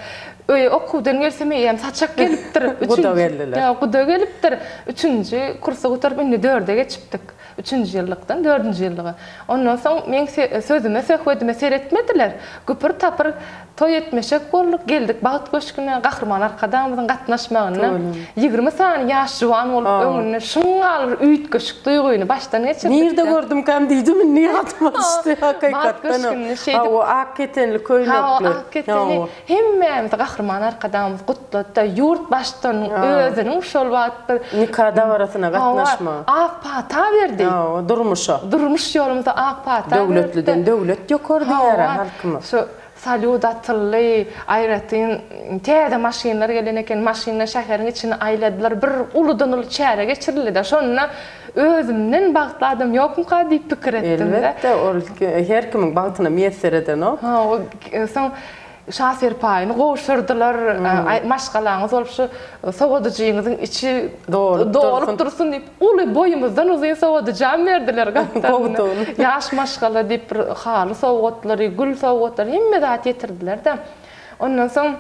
Öýe okuwdan gelsem eýýäm saçak gelipdir. Guda geldiler. Ýa, guda gelipdir. Üçünji kursy gutaryp indi dörde geçipdik. Üçünji ýyllykdan dördünji ýyllyga. Ondan soň meň sözüme, söhbedime seretmediler. Güpür-tapyr toý etmeşek bolduk, geldik Bagt köşgüne, Gahryman Arkadagymyzyň gatnaşmagynda 20 sany ýaş juwan bolup öňünde şuňňal bir üýtgeşik duýgyny başdan geçirdik. Nirde gördümkäm diýdim, indi ýadyma düşdi hakykatdanam. Bagt köşgünde şeýdip. Hawa, ak ketenli köýnekli. Hawa, ak ketenli. Hemmämizi Gahryman Arkadagymyz gutlady-da, ýurt Baştutanynyň özüniň şol wagt bir Nika dabarasyna gatnaşma. Hawa, ak pata berdi. Hawa, durmuşa. Durmuş ýolumyza ak pata berdi. Döwletliden döwlet ýokary diýýär-ä halkymyz. Şu salýut atyldy, aýratyn täze maşynlar gelen eken, maşynlar şäheriň içini aýladylar, bir uludan-uly çäre geçirildi-de, şonda özümden bagtly adam ýokmuka diýip pikir etdim-de. Elbetde, ol her kimiň bagtyna miýesser edenok. Hawa, soň Şa serpaýyny gowşurdylar. Maşgalaňyz bolup şu sowadyjyňyzyň içi dolup dursun diýip, uly boýumyzdan uzyn sowadyjam berdiler gapdalynda. Ýaş maşgala diýip bir haly sowgatlary, gül sowgatlary hemme zat ýetirdiler-de. Ondan soň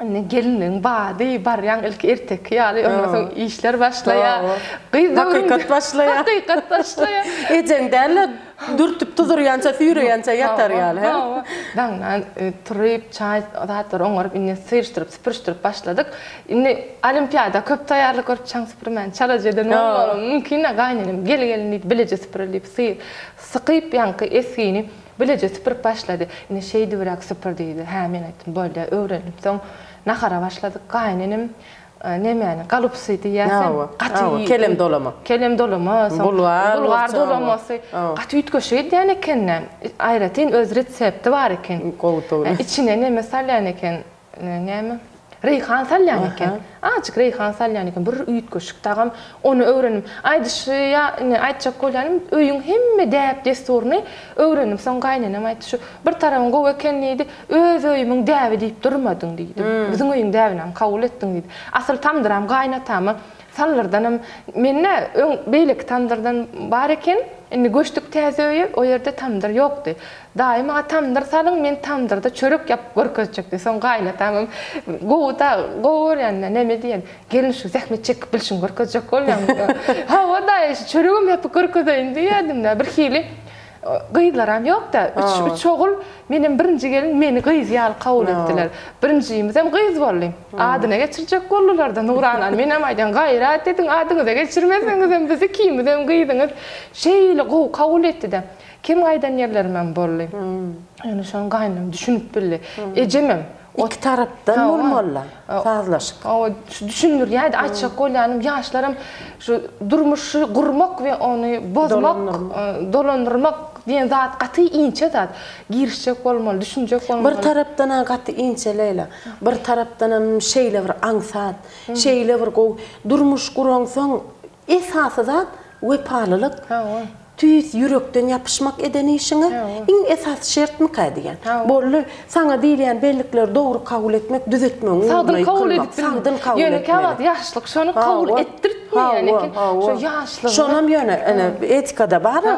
indi gelinligiň bady barýaň ilki erteki ýaly, ondan soň işler başlaýar. Gyz Hakykat başlaýar. Hakykat başlaýar. Ejeň däl-de Dürtüp tuzurýança, süýreýänçä ýatar ýaly, hä? Hawa. Daňdan turyp, çaý zatlary oňaryp, indi syryşdyryp, süpürişdirip başladyk. Indi olimpiada köp taýýarlyk görüp, çaň süpürmäni çalaja eden bolmagam mümkin-dä. Gaýynenem, Gel gelin diýip, bileje süpüreli diýip, sykyp ýaňky esgini bileje süpürip başlady. Indi şeýdibräk süpür diýdi. Hä, men aýtdym, bolýa, öwrendim. Soň nahara başladyk. Gaýynenem Nemäni, galupsy diýýärsen. Gaty kelem dolama. Kelem dolama, soň bulgar dolamasy. Gaty üýtgeşik edýän eken-dä. Aýratyn öz resepti bar eken. Gowudygyny. Içine neme salýan eken, näme? Reýhan salýan eken. Azajyk reýhan salýan eken. Bir üýtgeşik tagam. Ony öwrendim. Aýdyşy ýa indi aýtjak bolýanym, öýüň hemme däp-dessuryny öwrendim. Soň gaýynenem aýtdy, şu bir tarabyň gowy eken diýdi. Öz öýümiň däbi diýip durmadyň diýdi. Biziň öýüň däbinäm kabul etdiň diýdi. Asyl tamdyram gaýynatama saldyrdanam mende öň beýleki tamdyrdan bar eken. Indi göçdük täze öýe, o ýerde tamdyr ýokdy. Daýy maňa tamdyr salyň, men tamdyrda çörek ýapyp görkezjek diýdi. Soň gaýynatamam gowy-da, gowy görýän-dä, neme diýen, gelin şu zähmet çekip bilşiňi görkezjek bolýaň. Hawa daýy, şu çöregem ýapyp görkezeýin diýýärdim-dä. Birhili Gyzlaram ýok-da, üç, üç ogul, menem birinji gelin, meni gyz ýaly kabul etdiler. Birinjimizem gyz boldy. Adyna geçirjek boldular-da Nuranany. Menem aýdýan, gaýrat ediň, adyňyza geçirmeseňizem biz ikimizem gyzyňyz. Şeýle gowy kabul etdi-de. Kem gaýdan ýerlerimem boldy. Ýöne şonuň gaýynam düşünip bildi. Ejemem. Iki tarapdan bolmaly sazlaşyk. Hawa, şu düşündirýärdi, aýtjak bolýanym, ýaşlaram şu durmuşy gurmak we ony bozmak, dolandyrmak diýen zat gaty inçe zat. Girişjek bolmaly, düşünjek bolmaly. Bir tarapdan-a gaty inçe Leýla, bir tarapdanam şeýle bir aňsat, şeýle bir gowy. Durmuş guraňsoň esasy zat wepalylyk. Hawa. Tüýs ýürekden ýapyşmak eden işiňe iň esasy şertmikä diýýän. Boldy. Saňa diýilýän bellikleri dogry kabul etmek, düzetmegiň ugruna ýykylmak. Sagdyn kabul etmeli. Ýöne käwagt ýaşlyk şony kabul etdirtmeýän eken. Şo ýaşlygyňy. Şonam ýöne ine etikada bar-a,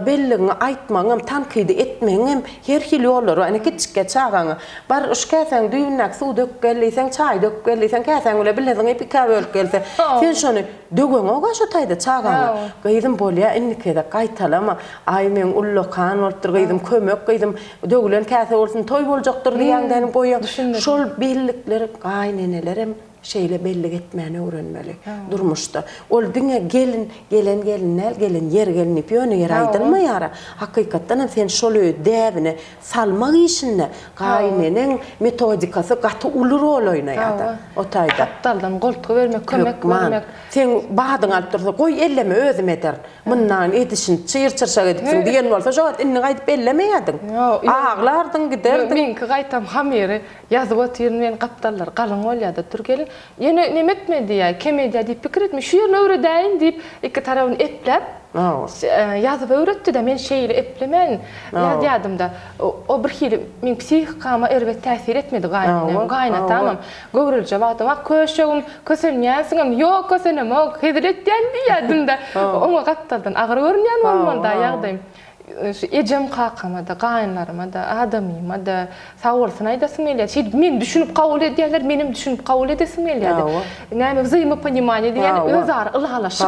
belligiňi aýtmagyňam, tankydy etmegiňem her hili ýollary bar. Ine kiçjikkä çagaňa, Bar, şu käsäň düýbündäki suwy döküp gel diýseň, çaýy döküp gel diýseň, käsäň bile bile zyňyp ikä bölüp gelse, sen şony Döweňog-a şo taýda çagaňa. Gyzym, bolýa, indiki gezek gaýtalama. Aý, meň ullakan bolupdyr gyzym, kömek gyzym, döwülen käse bolsun, toý boljakdyr diýýäňdänim goýaň. Şol bellikleri gaýynenelerem şeýle bellik etmäni öwrenmeli durmuşda. Ol diňe gelin, gelen gelin däl, gelen ýer gelin diýip ýöne ýere aýdylmaýar-a. Hakykatdanam sen şol öýi däbine Salmak işinde gaýyneneň metodikasy gaty uly rol oýnaýar-da o taýda. Gapdaldan goltgy bermek, kömek Hökman. bermek. Seň badyňy alyp dursa, goý elleme özüm ederin. Mundan edişini çyr-çyrşak edipsiň diýen bolsa, şo wagt indi gaýdyp ellemeýärdiň. Ýok. Aglardyň, giderdiň. Meňki gaýtam hamyry ýazyp otyryn men gapdallary galyň bolýar-da dur gelin. Ýöne neme etme diýýär, kem edýär diýip pikir etme, şu ýerini öwredäýin diýip, iki tarabyny epläp, ýazyp öwretdi-de, men şeýle eplemän ýazýardym-da. O birhili meň psihikama erbet täsir etmedi gaýynenem, gaýynatamam. Göwrelije wagtym, Wah, köşegim, kösenýänsiňem, ýok, kösenemok, hezil etýän diýýärdim-de. Oňa gapdaldan agyr görünýän bolmaly-da ýagdaýym. Şu ejem kakama-da, gaýynlaryma-da, adamyma-da sag bolsun aýdasym gelýär. Şeýdip meni düşünip kabul edýärler, menem düşünip kabul edesim gelýärdi. Näme wzaýmoponimanýe diýýän özara ylalaşyk.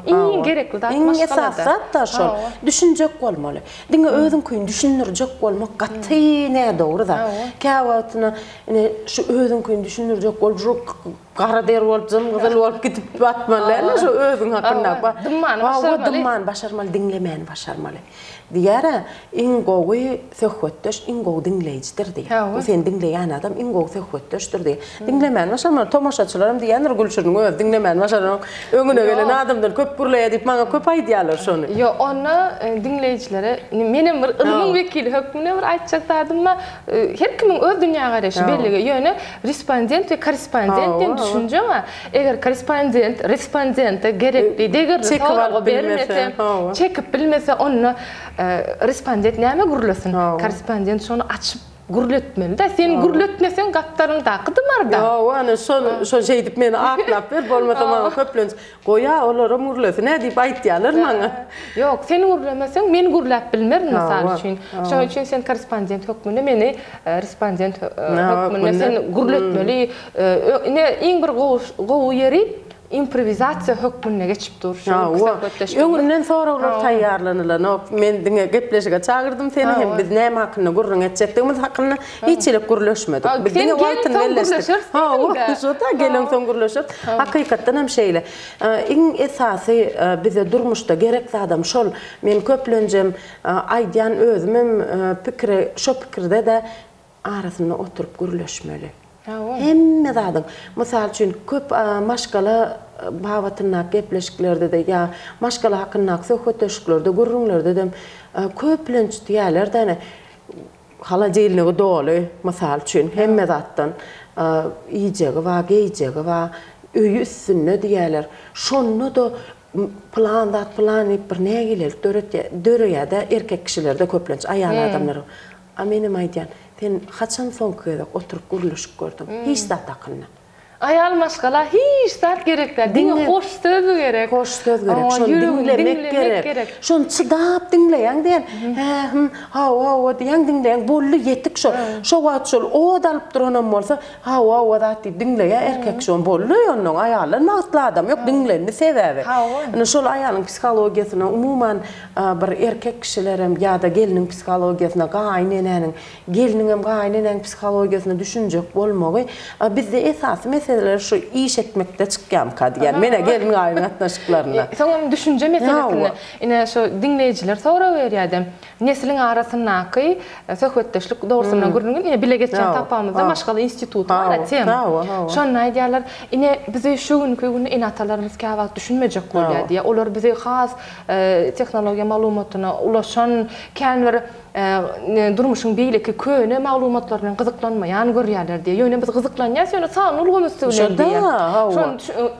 Iň gerekli zat maşgalada. Iň esasy zat-da şol. Düşünjek bolmaly. Diňe özüňkini düşündirjek bolmak gaty nädogry zat. Käwagtyna ine şu özüňkini düşündirjek bolup şu Gara der bolup, jyn gyzyl bolup gidip batmaly däl-de, şo özüň hakynda. Dymmany başarmaly. Dymmany başarmaly, diňlemäni başarmaly. Diýýär-ä, iň gowy söhbetdeş, iň gowy diňleýjidir diýip. Bu seni diňleýän adam iň gowy söhbetdeşdir diýip. Diňlemäni başarmaly. Tomaşaçylaram diýýändir, Gülşiriniň özi diňlemäni başaranok. Öňüne gelen adamdan köp gürleýär diýip, maňa köp aýdýarlar şony. Ýok, onda diňleýjilere menem bir ylmyň wekili hökmünde bir aýtjak zadym bar. Her kimiň öz dünýägaraýşy belligi. Ýöne respondent we korrespondent diýen düşünje bar. Eger korrespondent respondente gerekli, degerli soragy bermese, çekip bilmese, onda respondent näme gürlesin? Korrespondent şony açyp gürletmeli-dä. Sen gürletmeseň gapdalyňdaky dymar-da. Hawa, ana şol şol şeýdip meni aklap ber, bolmasa maňa köplenç Goý-a, olaram gürlesin-ä diýip aýtýarlar maňa. Ýok, sen gürlemeseň, men gürläp bilmerin, mysal üçin. Şonuň üçin sen korrespondent hökmünde meni respondent hökmünde sen gürletmeli. Ine, iň bir gowy ýeri improwizasiýa hökmünde geçip dur şu söhbetdeşligimiz. Öňünden soraglar taýýarlanylanok. Men diňe gepleşige çagyrdym seni hem biz näme hakynda gürrüň etjekdigimiz hakynda hiç hili gürleşmedik. Biz diňe wagtyny belleşdik. Hawa, şo-da, geleňsoň gürleşeris. Hakykatdan hem şeýle. Iň esasy bize durmuşda gerek zadam şol. Men köplenjem aýdýan özümem pikire şo pikirde-de arasynda oturyp gürleşmeli. Hemme zadyň. Mysal üçin köp maşgala babatyndaky gepleşiklerde-de ýa maşgala hakyndaky söhbetdeşliklerde, gürrüňlerde-de köplenç diýýärler-de Holodilnigi doly, mysal üçin, hemme zatdan. Iýjegi bar, geýjegi bar, öýi üstünde diýýärler. Şonda-da pylan zat, pylan diýip bir nägilelik döretýär, döreýär-de erkek kişilerde köplenç, aýal adamlar. A menem aýdýan, sen haçan soňky gezek oturyp gürleşip gördüň? Hiç zat hakynda. Aýal maşgala hiç zat gerek däl, diňe hoş söz gerek. Hoş söz gerek, şony diňlemek gerek. Şony çydap diňleýäň diýen, hä, hüm, hawa, hawa diýýäň, diňleýäň, boldy, ýetik şo. Şo wagt şol ot alyp duranam bolsa, hawa, hawa zat diýip diňleýär erkek şony, boldy, onnoň aýaldan bagtly adam ýok, diňlendi sebäbi. Indi şol aýalyň psihologiýasyna, umuman, bir erkek kişilerem ýa-da gelniň psihologiýasyna, gaýyn enäniň Gelniňem gaýynenäň psihologiýasyna düşünjek bolmagy, bizde esasy mesele. meseleler şu iş etmekde çykýamyka diýýän. Men-ä gelin-gaýyn gatnaşyklarynda. Soňam düşünje meselesinde. Ine şu diňleýjiler sorag berýärdi. Nesliň arasyndaky söhbetdeşlik dogrusynda gürrüň ine bile geçýän sapagymyzda maşgala instituty bar-a tema. Şonda aýdýarlar, ine bizi şu günki günde ene-atalarymyz käwagt düşünmejek bolýar diýýär. Olar bizi has tehnologiýa maglumatyna ulaşan, kän bir durmuşyň beýleki köne maglumatlary bilen gyzyklanmaýan görýärler diýýär. Ýöne biz gyzyklanýarys, ýöne sanly ulgam üsti bilen diýýär. Şony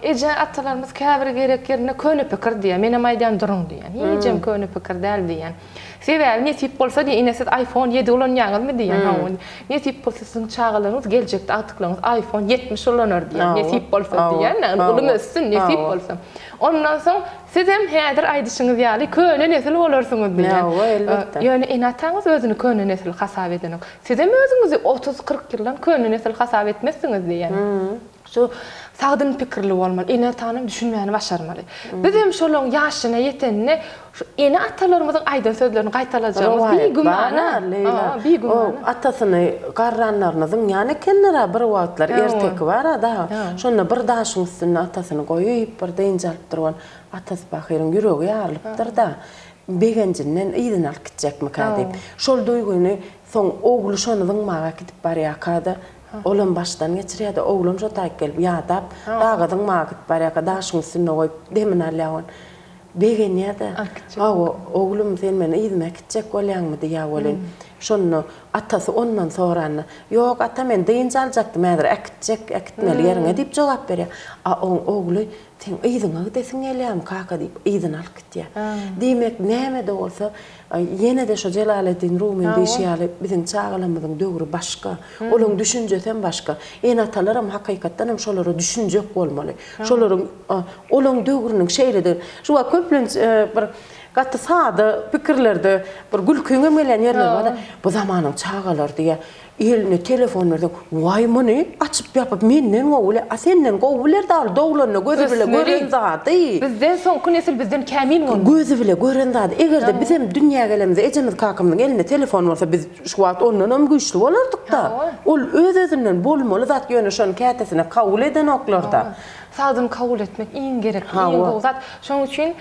eje-atalarymyz käbir gerek ýerinde köne pikir diýýär. Menem aýdýan duruň diýýän. Hijem köne pikir däl diýýän. Sebäbi nesip bolsa diýýän, ine siz iPhone ýedi ulanýaňyzmy diýýän. Hawa. Nesip bolsa siziň çagalaryňyz geljekde agtyklaryňyz iPhone 70 ulanar diýýän. Nesip bolsa diýýän. Ulum össün nesip bolsa. Ondan soň Sizem häzir aýdyşyňyz ýaly köne nesil bolarsyňyz diýýän. Hawa, elbetde. Ýöne ene-ataňyz özüni köne nesil hasap edenok. Sizem özüňizi otuz-kyrk ýyldan köne nesil hasap etmezsiňiz diýýän. Şu sagdyn pikirli bolmaly, ene-atanam düşünmäni başarmaly. Bizem şolaň ýaşyna ýeteninde şu ene-atalarymyzyň aýdan sözlerini gaýtalajagymyz bigümana. Rowaýat bar-a, Leýla. O atasyny garranlaryny zyňýan ekenler-ä bir wagtlar, erteki bar-a dagy. Şonda bir daşyň üstünde atasyny goýup, bir dynç alypdyr ol. Atasy pahyryň ýüregi ýarylypdyr-da, begenjinden yzyny alyp gitjekmikä diýip. Şol duýgyny soň ogly şony zyňmaga äkidip barýarka-da, olam başdan geçirýär-de, oglam şo taýyk gelip ýadap, daga zyňmaga äkidip barýarka daşyň üstünde goýup demini alýar ol. Begenýär-de, Hawa, oglum, sen meni yzyma äkitjek bolýaňmy diýýär welin, şonda atasy ondan soranda, Ýok, ata, men dynç aljakdym, häzir äkitjek, äkitmeli ýeriňe diýip jogap berýär. A oň ogly, Seň yzyňa gidesiň gelýärmi, kaka diýip, yzyna alyp gitýär. Diýmek, näme-de bolsa, ýene-de şo Jelaleddin Rumyň diýşi ýaly, biziň çagalarymyzyň döwri başga. Olaryň düşünjesem başga. Ene-atalaram hakykatdanam şolara düşünjek bolmaly. Şolaryň, olaryň döwrüniň şeýledigini. Şu wagt köplenç bir gaty sada pikirlerde bir gülkiňem gelýän ýerleri bar-da, bu zamanyň çagalary diýýär. Eline telefon berseň, waý muny açyp-ýapyp menden gowy biler. A senden gowy biler dagy doglanda gözi bile gören zady. Bizden soňky nesil bizden kämil bolmaly. Gözi bile gören zady. Eger-de bizem dünýä gelemizde ejemiz kakamyzyň elinde telefon bolsa biz şu wagt ondanam güýçli bolardykda. Ol öz-özünden bolmaly zat ýöne şony kätesine kabul edenoklarda. Sagdyn kabul etmek iň gerekli, iň gowy zat. Şonuň üçin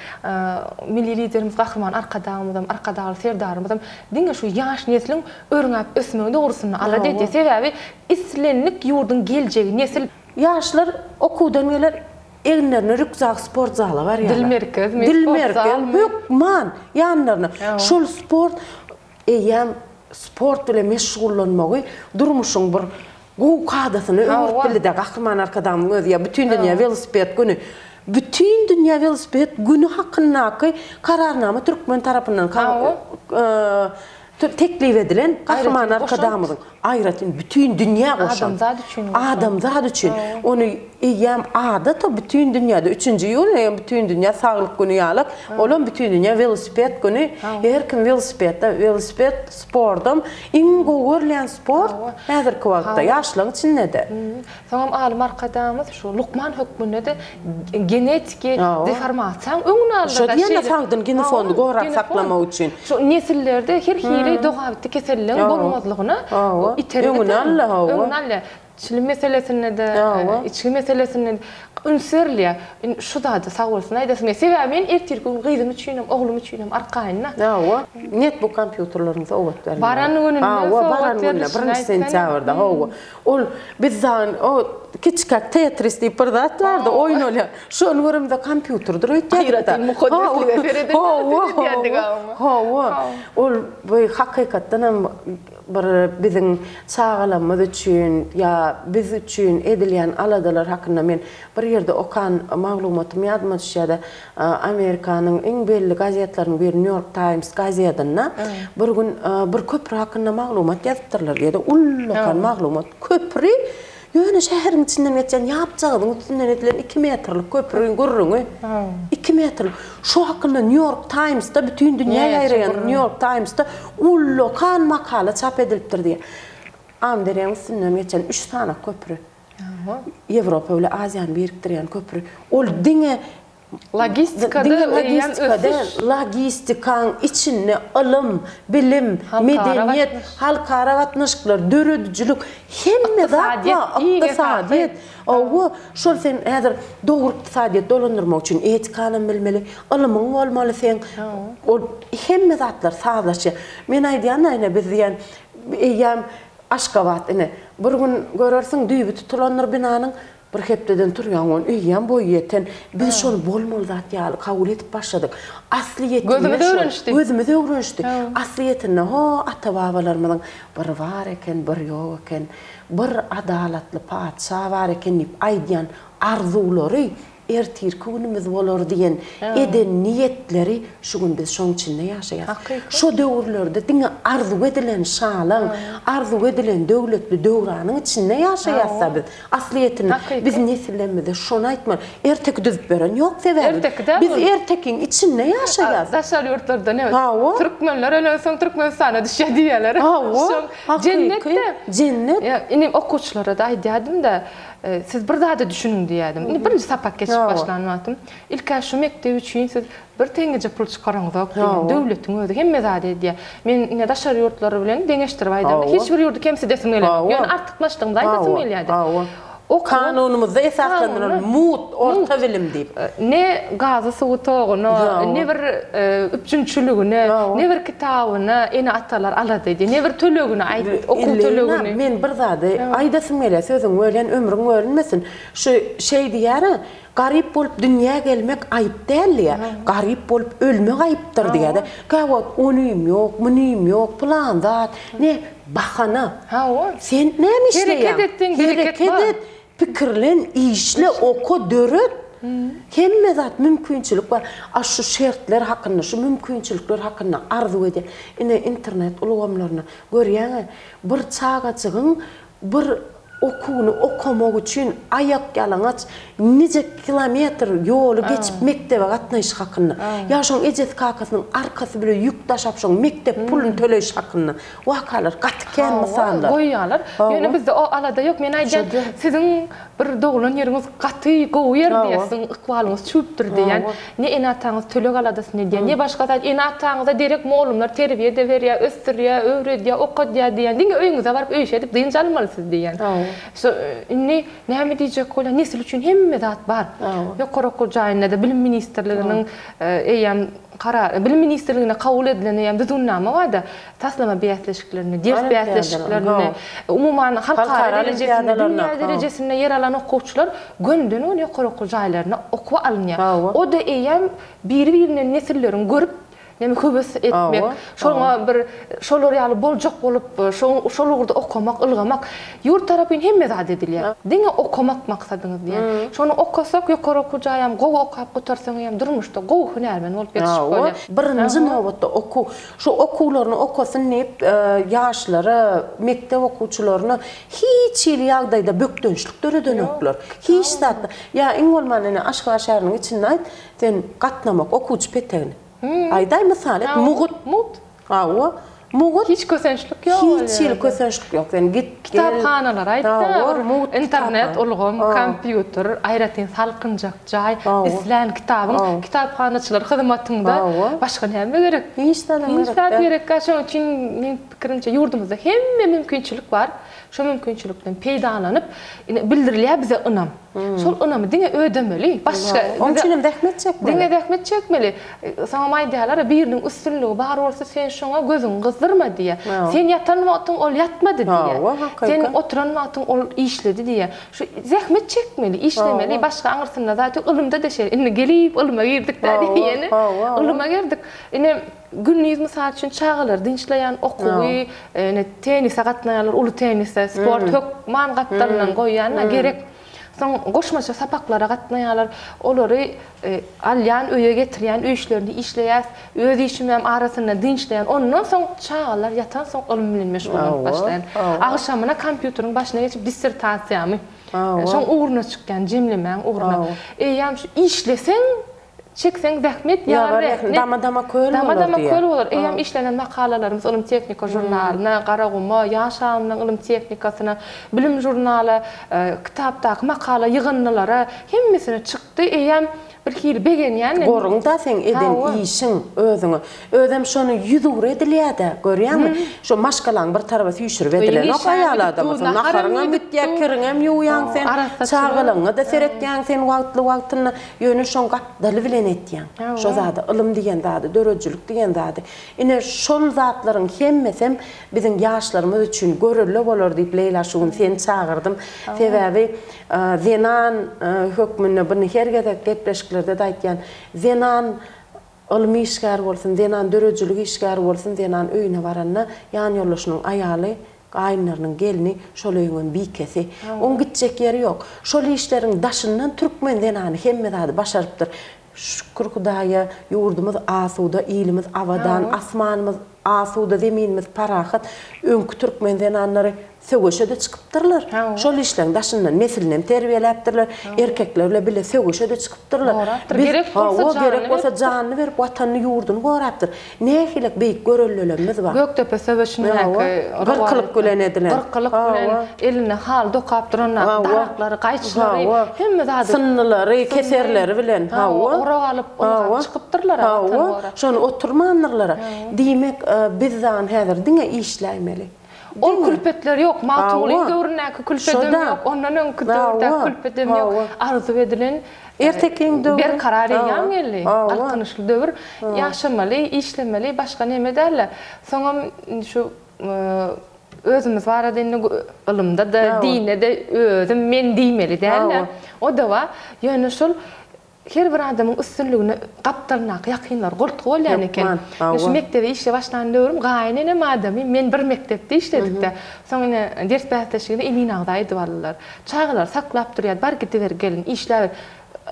Milli Liderimiz Gahryman Arkadagymyzam, Arkadagly Serdarymyzam diňe şu ýaş nesliň örňäp ösmegi dogrusynda alada edýär. Sebäbi islendik ýurduň geljegi nesil. Ýaşlar okuwdan geler, eginlerine rýukzak sport zala barýarlar. Dil merkezmi, sport zalmy? Dil merkez, hökman ýanlaryna. Şol sport eýýäm sport bilen meşgullanmagy durmuşyň bir gowy kadasyna öwürip bildi-de Gahryman Arkadagymyzyň özi ýa Bütindünýä welosiped güni. Bütindünýä welosiped güni hakyndaky Kararnama türkmen tarapyndan teklip edilen Gahryman Arkadagymyzyň aýratyn bütin dünýä goşant. Adamzat üçin goşant. Adamzat üçin. Ony eýýäm adat o bütin dünýäde üçünji iýun eýýäm bütin dünýä saglyk güni ýaly olam bütin dünýä welosiped güni. Her kim welosipedde welosiped sportam iň gowy görülýän sport häzirki wagtda ýaşlaryň içinde-de. Soňam alym arkadagymyz şu lukman hökmünde-de genetiki deformasiýaň öňüni aldy. Şo diýende sagdyn genofondy gorap saklamak üçin. Şu nesillerde her hili dogabitdi keselleriň bolmazlygyna itergi Öňüni aldy, hawa. Öňüni alýar. Çilim meselesinde-de, içgi meselesinde-de üns berilýär. Indi şu zada sag bolsun aýdasym gelýär. Sebäbi men ertirki gün gyzym üçinem, oglum üçinem arkaýyn-da. Hawa. Netbook kompýuterleriň sowgat berilmegi. Baran gününde sowgat Baran gününde, birinji sentýabrda, hawa. Ol biz dagy o kiçikäk Tetris diýip bir zat bardy, oýun bolýar. Şony göremizde kompýuterdir öýtýärdik-de. Aýratyn mukaddeslige seredilýärdik oňa. Hawa. Ol bu hakykatdan hem bir biziň çagalarymyz üçin ýa biz üçin edilýän aladalar hakynda men bir ýerde okan maglumatym ýadyma düşýär-de, Amerikanyň iň belli gazetleriniň biri New York Times gazetinde bir gün bir köpri hakynda maglumat ýazypdyrlar. Ýa-da ullakan maglumat. Köpri ýöne şäheriň içinden geçýän ýapjagazyň üstünden edilen iki metrlik köprüň gürrüňi. Iki metrlik. Şo hakynda New York Timesda bütin dünýä ýaýraýan New York Timesda ullakan makala çap edilipdir diýýär. Amyderýaň üstünden geçen üç sany köpri. Ýewropa bilen Aziýany birikdirýän köpri. Ol diňe. Logistikada Diňe eýýäm logistika däl, ösüş. logistikaň içinde ylym, bilim, Halkara medeniýet, gatnaş. halkara gatnaşyklar, döredijilik, hemme zat Ykdysadyýet bar, iň esasy. ykdysadyýet. Hawa, şol sen häzir dogry ykdysadyýet dolandyrmak üçin etikanam bilmeli, ylymyň bolmaly seň. Ol hemme zatlar sazlaşýar. Men aýdýan-a ine biz diýýän eýýäm Aşgabat ine bir gün görersiň düýbi tutulandyr binanyň, bir hepdeden turýaň ony eýýäm boýy ýeten. Biz şony bolmaly zat ýaly kabul edip başladyk. Aslyýetinde Gözümiz şol. öwrenişdi. Gözümiz öwrenişdi. Aslyýetinde ho ata-babalarymyzyň bir bar eken, bir ýok eken, bir adalatly patyşa bar eken diýip aýdýan arzuwlary ertirki günümiz bolar diýen eden niýetleri şu gün biz şoň içinde ýaşaýas. Şo döwürlerde diňe arzuw edilen şalaň, arzuw edilen döwletli döwranyň içinde ýaşaýas-da biz. Aslyýetinde biz nesillerimize şony aýtmaly. Erteki düzüp beren ýok sebäbi. Biz ertekiň içinde ýaşaýas. Daşary ýurtlarda ne? Türkmenler ölensoň Türkmenistana düşýär diýýärler. Hawa. Jennetde. Jennet. Indi okuwçylara-da aýdýardym-da, Siz bir zada düşüniň diýýärdim. Indi birinji sapak geçip başlan wagtym, ilk-ä şu mekdep üçin siz bir teňňeje pul çykaraňyzok diýdim. Döwletiň özi hemme zady edýär. Men ine daşary ýurtlar bilen deňeşdirip aýdamda, hiç bir ýurdy kemsidesim gelenok. Ýöne artykmaçlygymyzy aýdasym gelýärdi. Kanunymyzda esaslandyrylan mugt orta bilim diýip. Ne gazy suwy toguna, ne bir üpjünçiligine, ne bir kitabyna ene-atalar alada edýär, ne bir tölegini aýt, okuw tölegini. Leýla, men bir zady aýdasym gelýär, sözüňi bölýän, ömrüň bölünmesin. Şu şeý diýýär-ä, Garyp bolup dünýä gelmek aýyp däl diýýär, garyp bolup ölmek aýypdyr diýýär-de. Käwagt onym ýok, munym ýok, pylan zat, ne, bahana. Hawa. Sen näme işleýäň? Hereket etseň bereket bar. Hereket et, pikirlen, işle, oka, döret. Hemme zat mümkinçilik bar. A şu şertler hakynda, şu mümkinçilikler hakynda arzuw edýän. Ine internet ulgamlaryny görýäň-ä, bir çagajygyň bir okuwyny okamak üçin aýakýalaňaç nije kilometr ýoly geçip mekdebe gatnaýşy hakynda, ýa şoň ejesi-kakasynyň arkasy bile ýük daşap şoň mekdep puluny töleýşi hakynda wakalar gaty kän mysallar. Goýýarlar. Ýöne bizde o alada ýok. Men aýdýan, siziň bir doglan ýeriňiz gaty gowy ýer diýýär, siziň ykbalyňyz çüwüpdir diýýän. Ne ene-ataňyz töleg aladasyny edýär, ne başga zat. Ene-ataňyza derek mugallymlar terbiýe-de berýär, ösdürýär, öwredýär, okadýar diýýän. Diňe öýüňize baryp öý işi edip dynç almaly siz diýýän. Şo indi näme diýjek bolýan, nesil üçin hemme zat bar. Ýokary okuw jaýynda-da Bilim ministrliginiň eýýäm karar, Bilim ministrliginde kabul edilen eýýäm düzgünnama bar-da. Taslama bäsleşiklerinde, ders bäsleşiklerinde, umuman, halkara derejesinde, dünýä derejesinde ýer alan okuwçylar gönüden-göni ýokary okuw jaýlaryna okuwa alynýar. O-da eýýäm biri-birinden nesilleriň görüp, näme höwes etmek, şoňa bir şolar ýaly boljak bolup, şol ugurda okamak, ylgamak. Ýurt tarapyn hemme zat edilýär. Diňe okamak maksadyňyz diýen. Şony okasak, ýokary okuw jaýam gowy okap gutarsaň eýýäm durmuşda gowy hünärmen bolup ýetişip bolýar. Birinji nobatda okuw. Şu okuwlaryny okasyn diýip, ýaşlara, mekdep okuwçylaryna hiç hili ýagdaýda bökdençlik döredenoklar. Hiç zatda. Ýa iň bolmanda ine Aşgabat şäheriniň içinde aýt, sen gatnamak okuwçy petegini. Aýdaý mysal et, mugt. Mugt. Hawa, mugt. Hiç kösençlik ýok ol ýerde. Hiç hili kösençlik ýok. Sen git, gel. Kitaphanalar aýtda, internet ulgam, kompýuter, aýratyn salkynjak jaý, islän kitabyň, kitaphanaçylar hyzmatyňda. Başga näme gerek? Hiç zadam gerek däl. Hiç zat gerek däl. Şonuň üçin meň pikirimçe ýurdumyzda hemme mümkinçilik bar. Şo mümkinçilikden peýdalanyp, ine bildirilýär bize ynam. Şol ynamy diňe ödemeli. Başga Onuň üçin hem zähmet çekmeli. Diňe zähmet çekmeli. Soňam aýdýarlar, biriniň üstünligi bar bolsa sen şoňa gözüňi gyzdyrma diýýär. Sen ýatan wagtyň ol ýatmady diýýär. Sen oturan wagtyň ol işledi diýýär. Şu zähmet çekmeli, işlemeli, başga aňyrsynda zat ýok. Ylymda-da şeýle. Indi gelip ylma girdik-dä diýýän. Ylyma girdik. Ine, gündiz mysal üçin çagalar dynçlaýan, okuwy, ine tennise gatnaýarlar, uly tennise, sport hökman gapdalyndan goýýan-da gerek. Soň goşmaça sapaklara gatnaýarlar. Olary alýan, öýe getirýän, öý işlerini işleýäs. Öz işimem arasynda dynçlaýan. Ondan soň çagalar ýatansoň ylym bilen meşgullanyp başlaýan. Agşamyna kompýuteriň başyna geçip dissertasiýamy şoň ugruna çykýan, jemlemäň ugruna. Eýýäm şu işleseň. Çekseň zähmet, ýagar rehnet. Dama-dama köl bolar Dama-dama köl bolar. Eýýäm işlenen makalalarymyz ylym-tehnika žurnalyna, Garaguma, Ýaş alymlaryň ylym-tehnikasyna, Bilim žurnala, kitapdaky makala ýygyndylara hemmesine çykdy. Eýýäm birhili begenýän men. Goruň-da seň eden işiň özüňe. Özem şony ýüzugra edilýä-dä, görýäňmi? Şo maşgalaň bir taraba süýşürip edilenok aýal adama. Soň naharyňam bitýä, kiriňem ýuwýaň sen, çagalaňňa-da seretýäň sen wagtly-wagtynda. Ýöne şoň gapdaly bilen etýäň. Şo zady, ylym diýen zady, döredijilik diýen zady. Ine, şol zatlaryň hemmesem biziň ýaşlarymyz üçin görelde bolar diýip, Leýla, şu gün seni çagyrdym. Sebäbi zenan hökmünde, buny her gezek gepleşiklerde-de aýtýan, zenan ylmy işgär bolsun, zenan döredijilik işgäri bolsun, zenan öýüne baranda ýanýoldaşynyň aýaly Gaýynlarynyň gelni şol öýüňem bikesi. Oň gitjek ýeri ýok. Şol işleriň daşyndan türkmen zenany hemme zady başarypdyr. Şükür Hudaýa, ýurdumyz asuda, ilimiz abadan, asmanymyz asuda, zeminimiz parahat. Öňki türkmen zenanlary söweşe-de çykypdyrlar. Şol işleriň daşyndan neslinem terbiýeläpdirler. Erkekler bilen bile söweşe-de çykypdyrlar. Gorapdyr. Gerek bolsa janyny gerek bolsa janyny berip Watanyny, ýurduny gorapdyr. Nähili beýik göreldelerimiz bar. Gökdepe söweşindäki Gyrkylyk bilen edilen. Gyrkylyk bilen elinde haly dokap durandaky daraklary, gaýçylary, hemme zady. Syndylary, keserleri bilen. Hawa, orak alyp, ylgap çykypdyrlar Watany gorap. Şony oturmandyrlar. Diýmek, biz dagy häzir diňe işläýmeli. Ol külpetler ýok. Magtymgulyň döwründäki külpedem ýok, ondan öňki döwürdäki külpedem ýok. Arzuw edilen Ertekiň döwri. Berkarar eýýam geldi. Galkynyşly döwür. Ýaşamaly, işlemeli, başga neme däl-de. Soňam şu özümiz barada indi ylymda-da, dinde-de özüm, men diýmeli däl-de. O-da bar. Ýöne şol Her bir adamyň üstünligine gapdalyndaky ýakynlary goltgy bolýan eken. Men şu mekdebe işe başlan döwrüm gaýynenem adamy men bir mekdepde işledikde. Soň ine ders bäsleşigine emin agza edip aldylar. Çagalary saklap durýar, bar gidiber gelin, işläber.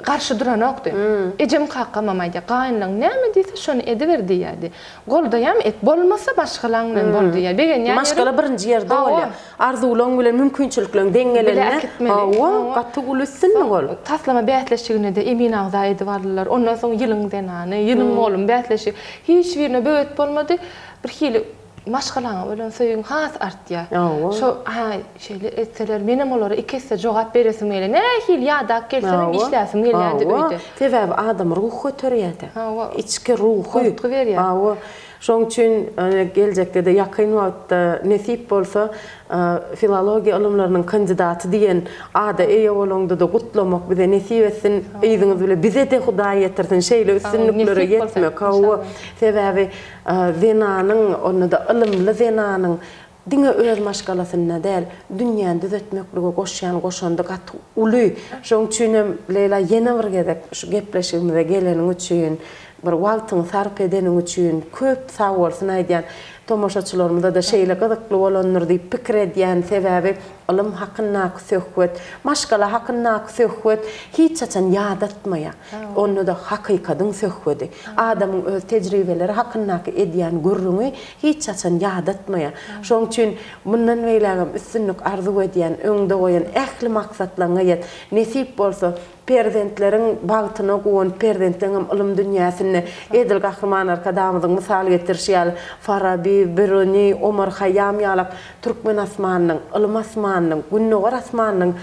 Garşy duranokdy. Ejem kakamam aýdýar, gaýynlaň näme diýse şony ediber diýýärdi. Goldaýam et, bolmasa maşgalaň bilen bol diýýär. Begenýän ýerim. Maşgala birinji ýerde bolýar. Arzuwlaň bilen mümkinçilikleň deň gelende, hawa, gaty uly üstünlik ol. Taslama bäsleşigine-de emin agza edip aldylar. Ondan soň ýylyň zenany, ýylyň mugallym bäsleşigi. Hiç birine böwet bolmady. Bir hili maşgalaňa bolan söýgiň has artýar. Şo, hä, şeýle etseler, menem olara iki esse jogap beresim gelýär. Nähili ýadap gelsemem işläsim gelýärdi öýde. Sebäbi adam ruh göterýär-de. Içki ruhy. Goltgy berýär. Hawa. Şonuň üçin geljekde-de ýakyn wagtda nesip bolsa filologiýa ylymlarynyň kandidaty diýen ada eýe bolaňda-da gutlamak bize nesip etsin. Yzyňyz bile bize-de Hudaý ýetirsin şeýle üstünliklere ýetmek. Hawa, sebäbi zenanyň, onda-da ylymly zenanyň Diňe öz maşgalasynda däl, dünýäni düzetmeklige goşýan goşandy gaty uly. Şoň üçinem Leýla ýene bir gezek şu gepleşigimize geleniň üçin, bir wagtyňy sarp edeniň üçin köp sagbolsun aýdýan. Tomaşaçylarymyza-da şeýle gyzykly bolandyr diýip pikir edýän. Sebäbi ylym hakyndaky söhbet, maşgala hakyndaky söhbet hiç haçan ýadatmaýar. Onda-da hakykadyň söhbedi. Adamyň öz tejribeleri hakyndaky edýän gürrüňi hiç haçan ýadatmaýar. Şonuň üçin mundan beýlägem üstünlik arzuw edýän, öňde goýan ähli maksatlaryňa ýet. Nesip bolsa, perzentleriň bagtyna guwanyp, perzentleňem ylym dünýäsinde edil Gahryman Arkadagymyzyň mysal getirişi ýaly, Faraby, Biruni, Omar Haýýam ýalak türkmen asmanynyň, ylym asmanynyň, Gündogar asmanynyň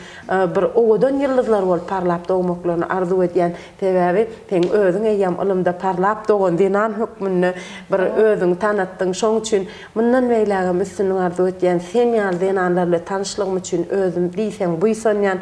bir owadan ýyldyzlar bolup parlap dogmaklaryny arzuw edýän. Sebäbi seň özüň eýýäm ylymda parlap dogan zenan hökmünde bir özüňi tanatdyň. Şoň üçin mundan beýlägem üstünlik arzuw etýän. Sen ýaly zenanlar bilen tanyşlygym üçin özüm diýseň buýsanýan.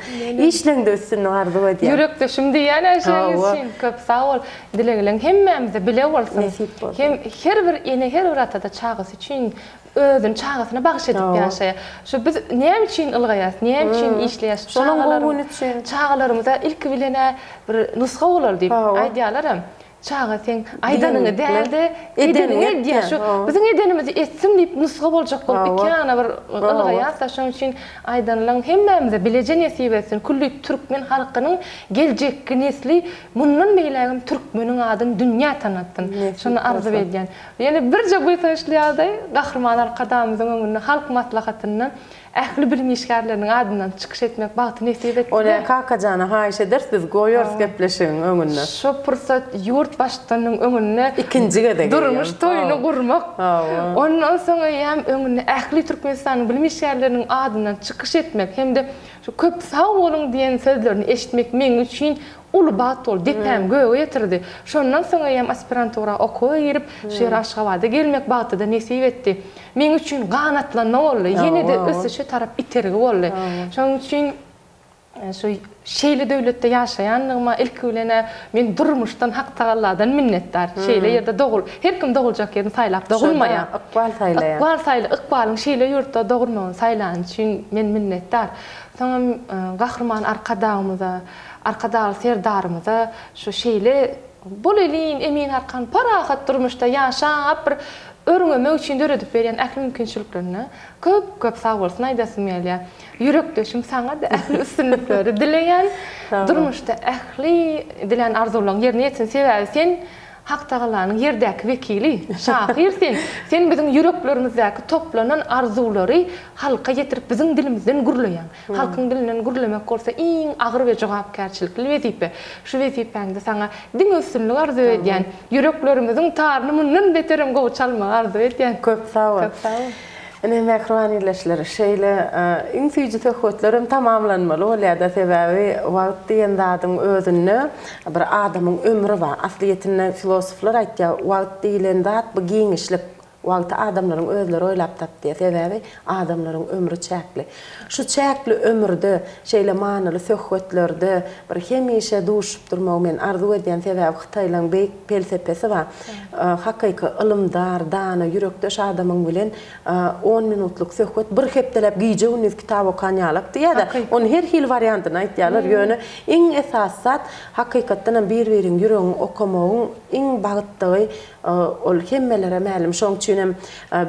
Işleňde üstünlik arzuw edýän. Ýürekdeşim diýýän-ä şeň üçin. Köp sag bol. Dilegleň hemmämize bile bolsun. Nesip bolsun. Hem her bir ene her bir ata-da çagasy üçin Özüni çagasyna bagyş edip ýaşaýar. Şu biz näme üçin ylgaýas, näme üçin işleýäs? Şonuň gowy güni üçin. Çagalarymyza ilki bilen-ä bir nusga bolar diýip aýdýarlaram. Çaga seň aýdanyňy däl-de, edeniňi edýär. Şu biziň edenimizi etsin diýip nusga boljak bolup ikiýana bir ylgaýas-da. Şonuň üçin aýdanylaň hemmämize bileje nesip etsin. Külli türkmen halkynyň geljekki nesli mundan beýlägem türkmeniň adyny dünýä tanatsyn. Şony arzuw edýän. Ýene birje buýsançly ýagdaý, Gahryman Arkadagymyzyň öňünde Halk Maslahatynda. ähli bilim işgärleriniň adyndan çykyş etmek bagty nesip etdi-de. Ony Kakajana haýyş ederis biz goýarys gepleşigiň öňünde. Şo pursat ýurt baştutanynyň öňünde ikinji gezek durmuş toýuny gurmak, ondan soň eýýäm öňünde ähli Türkmenistanyň bilim işgärleriniň adyndan çykyş etmek hem-de şu köp sag boluň diýen sözlerini eşitmek meň üçin uly bagt boldy, depämi göge ýetirdi. Şondan soň eýýäm aspirantura okuwa girip, şu ýere Aşgabada gelmek bagty-da nesip etdi. Meň üçin ganatlanma boldy, ýene-de ösüşe tarap itergi boldy. Şonuň üçin şu şeýle döwletde ýaşaýanlygyma ilki bilen-ä men durmuşdan, Haktagalladan minnetdar. Şeýle ýerde dogul, her kim doguljak ýerini saýlap dogulmaýar. Şo-da ykbal saýlaýar. Ykbal saýla, ykbalyň şeýle ýurtda dogulmagyny saýlany üçin men minnetdar. Soňam Gahryman Arkadagymyza, Arkadagly Serdarymyza şu şeýle bolelin, emin-arkan, parahat durmuşda ýaşap bir örňemek üçin döredip berýän ähli mümkinçiliklerine köp-köp sagbolsun aýdasym gelýär. Ýürekdeşim saňa-da ähli üstünlikleri dileýän. Durmuşda ähli dilän arzuwlaryň ýerine ýetsin. Sebäbi sen Haktagalanyň ýerdäki wekili, şahyr sen. Sen biziň ýüreklerimizdäki toplanan arzuwlary halka ýetirip biziň dilimizden gürleýäň. Halkyň dilinden gürlemek bolsa iň agyr we jogapkärçilikli wezipe. Şu wezipäňde saňa diňe üstünlik arzuw edýän. Ýüreklerimiziň taryny mundan beterem gowy çalmagy arzuw edýän. Köp sag bol. Köp sag bol. Ine, mähriban ildeşler, şeýle iň süýji söhbetlerem tamamlanmaly bolýar-da, sebäbi wagt diýen zadyň özünde bir adamyň ömri bar. Aslyýetinde filosoflar aýtýar, wagt diýlen zat bu giňişlik. Wagty adamlaryň özleri oýlap tapdy, sebäbi adamlaryň ömri çäkli. Şu çäkli ömürde şeýle manyly söhbetlerde bir hemişe duşup durmagy men arzuw edýän, sebäbi hytaýlaň beýik pelsepesi bar. Hakyky ylymdar, dana, ýürekdeş adamyň bilen on minutlyk söhbet bir hepdeläp gije-gündiz kitap okan ýalak diýýär-de, ony her hili wariantyny aýtýarlar, ýöne iň esasy zat hakykatdanam bir-biriň ýüregiňi okamagyň iň bagtdygy Ol hemmelere mälim. Şoň üçin hem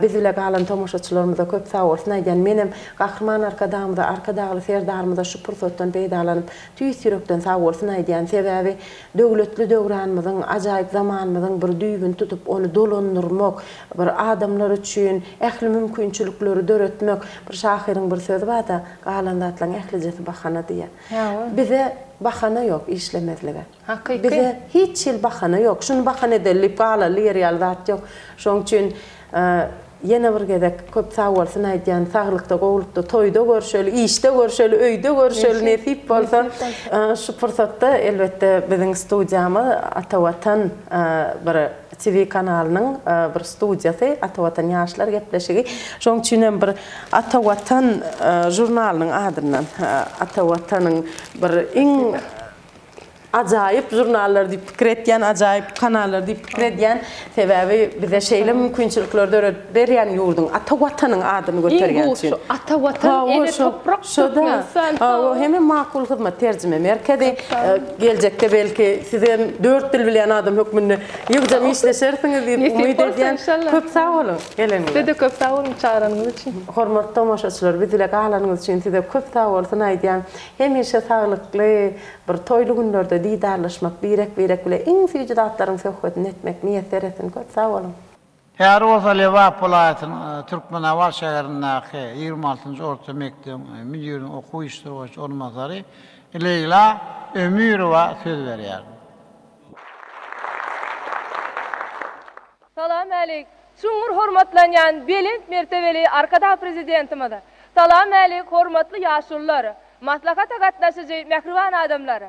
biz bile galan tomaşaçylarymyza köp sagbolsun aýdýan. Menem Gahryman Arkadagymyza, Arkadagly Serdarymyza şu pursatdan peýdalanyp, tüýs ýürekden sagbolsun aýdýan. Sebäbi döwletli döwranymyzyň, ajaýyp zamanymyzyň bir düýbüni tutup, ony dolandyrmak, bir adamlar üçin ähli mümkinçilikleri döretmek, bir şahyryň bir sözi bar-da, galan zatlaryň ählijesi bahana diýýär. Bize bahana ýok işlemezlige. Hakyky. Bize hiç hili bahana ýok. Şuny bahana edeli diýip galaly ýer ýaly zat ýok. Şoň üçin ýene bir gezek köp sagbolsun aýdýan. Saglykda, gowlukda, toýda görşeli, işde görşeli, öýde görşeli nesip bolsa. Şu pursatda elbetde biziň studiýamyz Ata Watan bir TV kanalynyň bir studiýasy Ata Watan ýaşlar gepleşigi. Şoň üçin hem bir Ata Watan žurnalynyň adyndan Ata Watanyň bir iň Ajaýyp žurnallar diýip pikir etýän, ajaýyp kanallar diýip pikir edýän. Sebäbi bize şeýle mümkinçilikleri döredip berýän ýurduň, ata Watanyň adyny göterýän üçin. Iň gowusy ata Watan, ene toprak Türkmenistan. Hawa, hemem Makul hyzmat terjime merkezi. Geljekde belki sizem dört dil bilýän adam hökmünde ýygjam işleşersiňiz diýip umyt edýän. Köp sag boluň geleniňize. Size-de köp sag boluň çagyranyňyz üçin. Hormatly tomaşaçylar, biz bile galanyňyz üçin size köp sag bolsun aýdýan. Hemişe saglykly, Bir toýly günlerde didarlaşmak, birek-birek bile iň süýji zatlaryň söhbedini etmek miýesser etsin. Köp sag boluň! Häzir bolsa Lebap welaýatynyň Türkmenabat şäherindäki 26-njy orta mekdebiň müdiriniň okuw işleri boýunça orunbasary Leýla Ömürowa söz berýär. Salam älik, çuňňur hormatlanýan belent mertebeli Arkadag Prezidentimiz! Salam älik, hormatly ýaşulular, maslahata gatnaşyjy mähriban adamlar!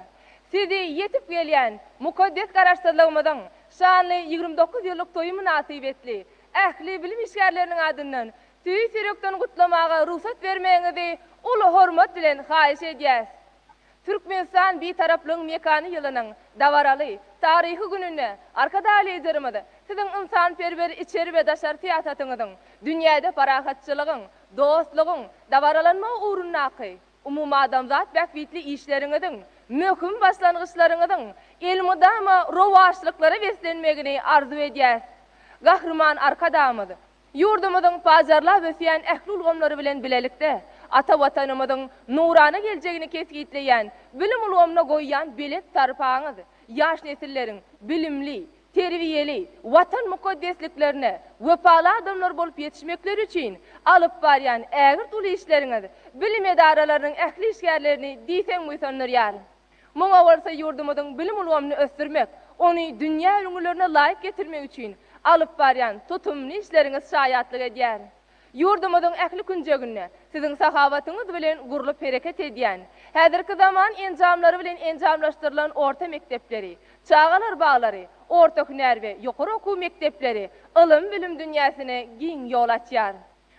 Sizi ýetip gelýän mukaddes Garaşsyzlygymyzyň şanly 29 ýyllyk toýy mynasybetli ähli bilim işgärleriniň adyndan tüýs ýürekden gutlamaga rugsat bermegiňizi uly hormat bilen haýyş edýäs. Türkmenistan Bitaraplygyň mekany ýylynyň dabaraly, taryhy gününde Arkadag Liderimiz Siziň ynsanperwer içeri we daşary syýasatyňyzyň dünýäde parahatçylygyň, dostlugyň dabaralanmagy ugrundaky umumadamzat bähbitli işleriňiziň, möhüm başlangyçlaryňyzyň elmydama rowaçlyklara beslenmegini arzuw edýäs. Gahryman Arkadagymyz Ýurdumyzyň pajarlap ösýän ähli ulgamlary bilen bilelikde, ata Watanymyzyň nurana geljegini kesgitleýän bilim ulgamyna goýýan belent sarpaňyz ýaş nesilleriň bilimli, terbiýeli, Watan mukaddesliklerine wepaly adamlar bolup ýetişmekleri üçin alyp barýan ägirt uly işleriňiz bilim edaralarynyň ähli işgärlerini diýseň buýsandyrýar. Muňa bolsa ýurdumyzyň bilim ulgamyny ösdürmek, ony dünýä ülňülerine laýyk getirmek üçin alyp barýan tutumly işleriňiz şaýatlyk edýär. Ýurdumyzyň ähli künjeginde siziň sahawatyňyz bilen gurlup hereket edýän, häzirki zaman enjamlary bilen enjamlaşdyrylan orta mekdepleri, çagalar baglary, orta hünär we ýokary okuw mekdepleri ylym-bilim dünýäsine giň ýol açýar.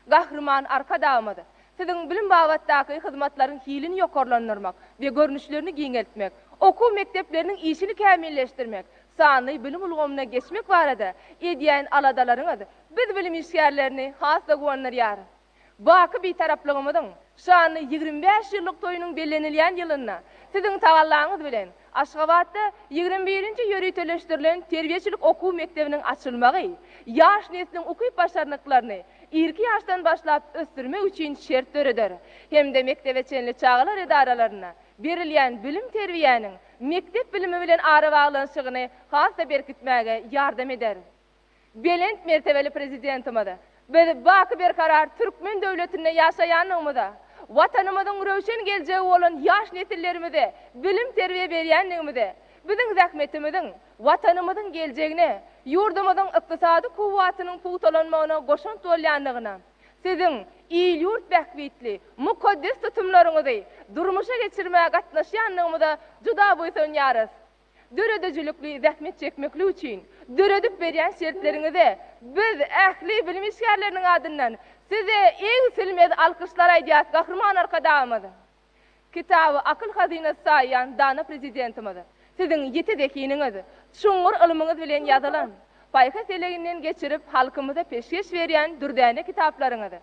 Gahryman Arkadagymyz, Siziň bilim babatdaky hyzmatlaryň hilini ýokarlandyrmak we görnüşlerini giňeltmek, okuw mekdepleriniň işini kämilleşdirmek, sanly bilim ulgamyna geçmek barada edýän aladalaryňyz biz bilim işgärlerini has-da guwandyrýar. Baky Bitaraplygymyzyň şanly 25 ýyllyk toýunyň bellenilýän ýylynda siziň tagallaňyz bilen Aşgabatda ýigrimi birinji ýöriteleşdirilen terbiýeçilik okuw mekdebiniň açylmagy ýaş nesliň ukyp-başarnyklaryny irki ýaşdan başlap ösdürmek üçin şert döreder hem-de mekdebe çenli çagalar edaralarynda berilýän bilim-terbiýäniň mekdep bilimi bilen arabaglanyşygyny has-da berkitmäge ýardam eder. Belent mertebeli Prezidentimiz, biz baky berkarar türkmen döwletinde ýaşaýandygymyza, Watanymyzyň röwşen geljegi bolan ýaş nesillerimize bilim-terbiýe berýändigimize, biziň zähmetimiziň Watanymyzyň geljegine, ýurdumyzyň ykdysady kuwwatynyň pugtalanmagyna goşant bolýandygyna, Siziň il-ýurt bähbitli mukaddes tutumlaryňyzy durmuşa geçirmäge gatnaşýandygymyza juda buýsanýarys. Döredijilikli zähmet çekmeklik üçin döredip berýän şertleriňize biz ähli bilim işgärleriniň adyndan Size egsilmez alkyşlar aýdýas Gahryman Arkadagymyz! Kitaby akyl hazynasy saýýan dana Prezidentimiz, Siziň ýiti zehiniňiz, çuňňur ylmyňyz bilen ýazylan, paýhas eleginden geçirip halkymyza peşgeş berýän dürdäne kitaplaryňyz,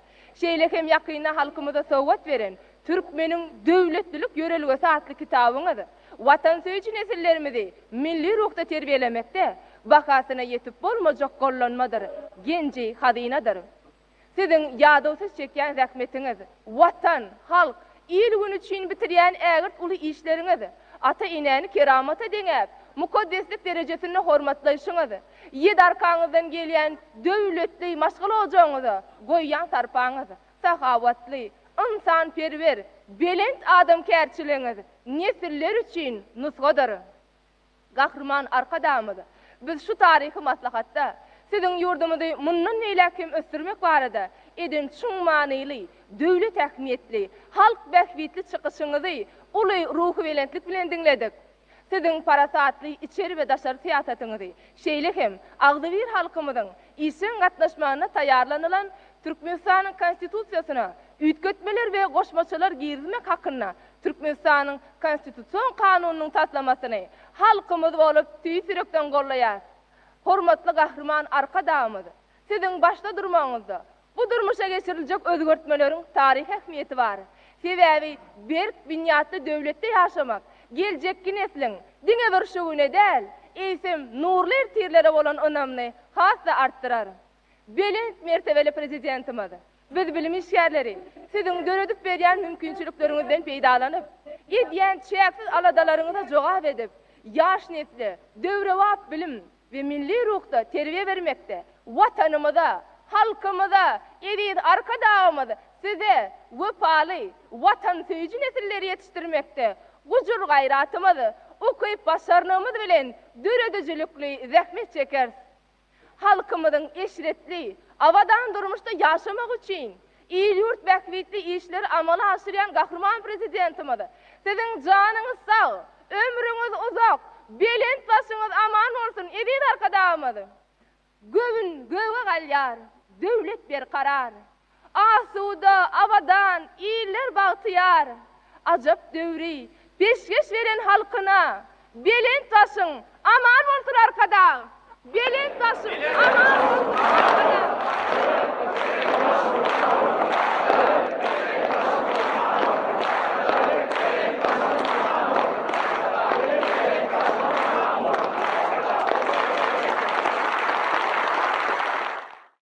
şeýle hem ýakynda halkymyza sowgat beren Türkmeniň döwletlilik ýörelgesi atly kitabyňyz watansöýüji nesillerimizi milli ruhda terbiýelemekde bahasyna ýetip bolmajak gollanmadyr, genji-hazynadyr. Siziň ýadawsyz çekýän zähmetiňiz, Watan, halk, il-gün üçin bitirýän ägirt uly işleriňiz, ata-enäni keramata deňäp, mukaddeslik derejesinde hormatlaýşyňyz, ýedi arkaňyzdan gelýän döwletli maşgala ojagyňyza goýýan sarpaňyz, sahawatly, ynsanperwer, belent adamkärçiligiňiz nesiller üçin nusgadyr. Gahryman Arkadagymyz, biz şu taryhy maslahatda Siziň ýurdumyzy mundan beýläk hem ösdürmek barada eden çuň manyly, döwlet ähmiýetli, halk bähbitli çykyşyňyzy uly ruhubelentlik bilen diňledik. Siziň parasatly içeri we daşary syýasatyňyzy, şeýle hem agzybir halkymyzyň işjeň gatnaşmagynda taýýarlanylan Türkmenistanyň Konstitusiýasyna üýtgetmeler we goşmaçalar girizmek hakynda Türkmenistanyň Konstitusion kanunynyň taslamasyny halkymyz bolup tüýs ýürekden gollaýarys. Hormatly Gahryman Arkadagymyz, Siziň başda durmagyňyzda bu durmuşa geçiriljek özgertmeleriň taryhy ähmiýeti bar. Sebäbi berk binýatly döwletde ýaşamak geljekki nesliň diňe bir şu güne däl, eýsem, nurly ertirlere bolan ynamyny has-da artdyrar. Belent mertebeli Prezidentimiz, biz bilim işgärleri Siziň döredip berýän mümkinçilikleriňizden peýdalanyp, edýän çäksiz aladalaryňyza jogap edip, ýaş nesle döwrebap bilim we milli ruhda terbiýe bermekde Watanymyza, halkymyza, eziz Arkadagymyz Size wepaly, watansöýüji nesilleri ýetişdirmekde gujur-gaýratymyz, ukyp-başarnygymyz bilen döredijilikli zähmet çekeris. Halkymyzyň eşretli, abadan durmuşda ýaşamagy üçin il-ýurt bähbitli işleri amala aşyrýan Gahryman Prezidentimiz, Siziň janyňyz sag, ömrüňiz uzak, belent başyňyz aman bolsun, eziz Arkadagymyz! Göwün göge galýar, döwlet berkarar. Asuda, abadan, iller bagtyýar. Ajap döwri peşgeş beren halkyna Belent başyň aman bolsun Arkadag! Belent başyň aman bolsun Arkadag!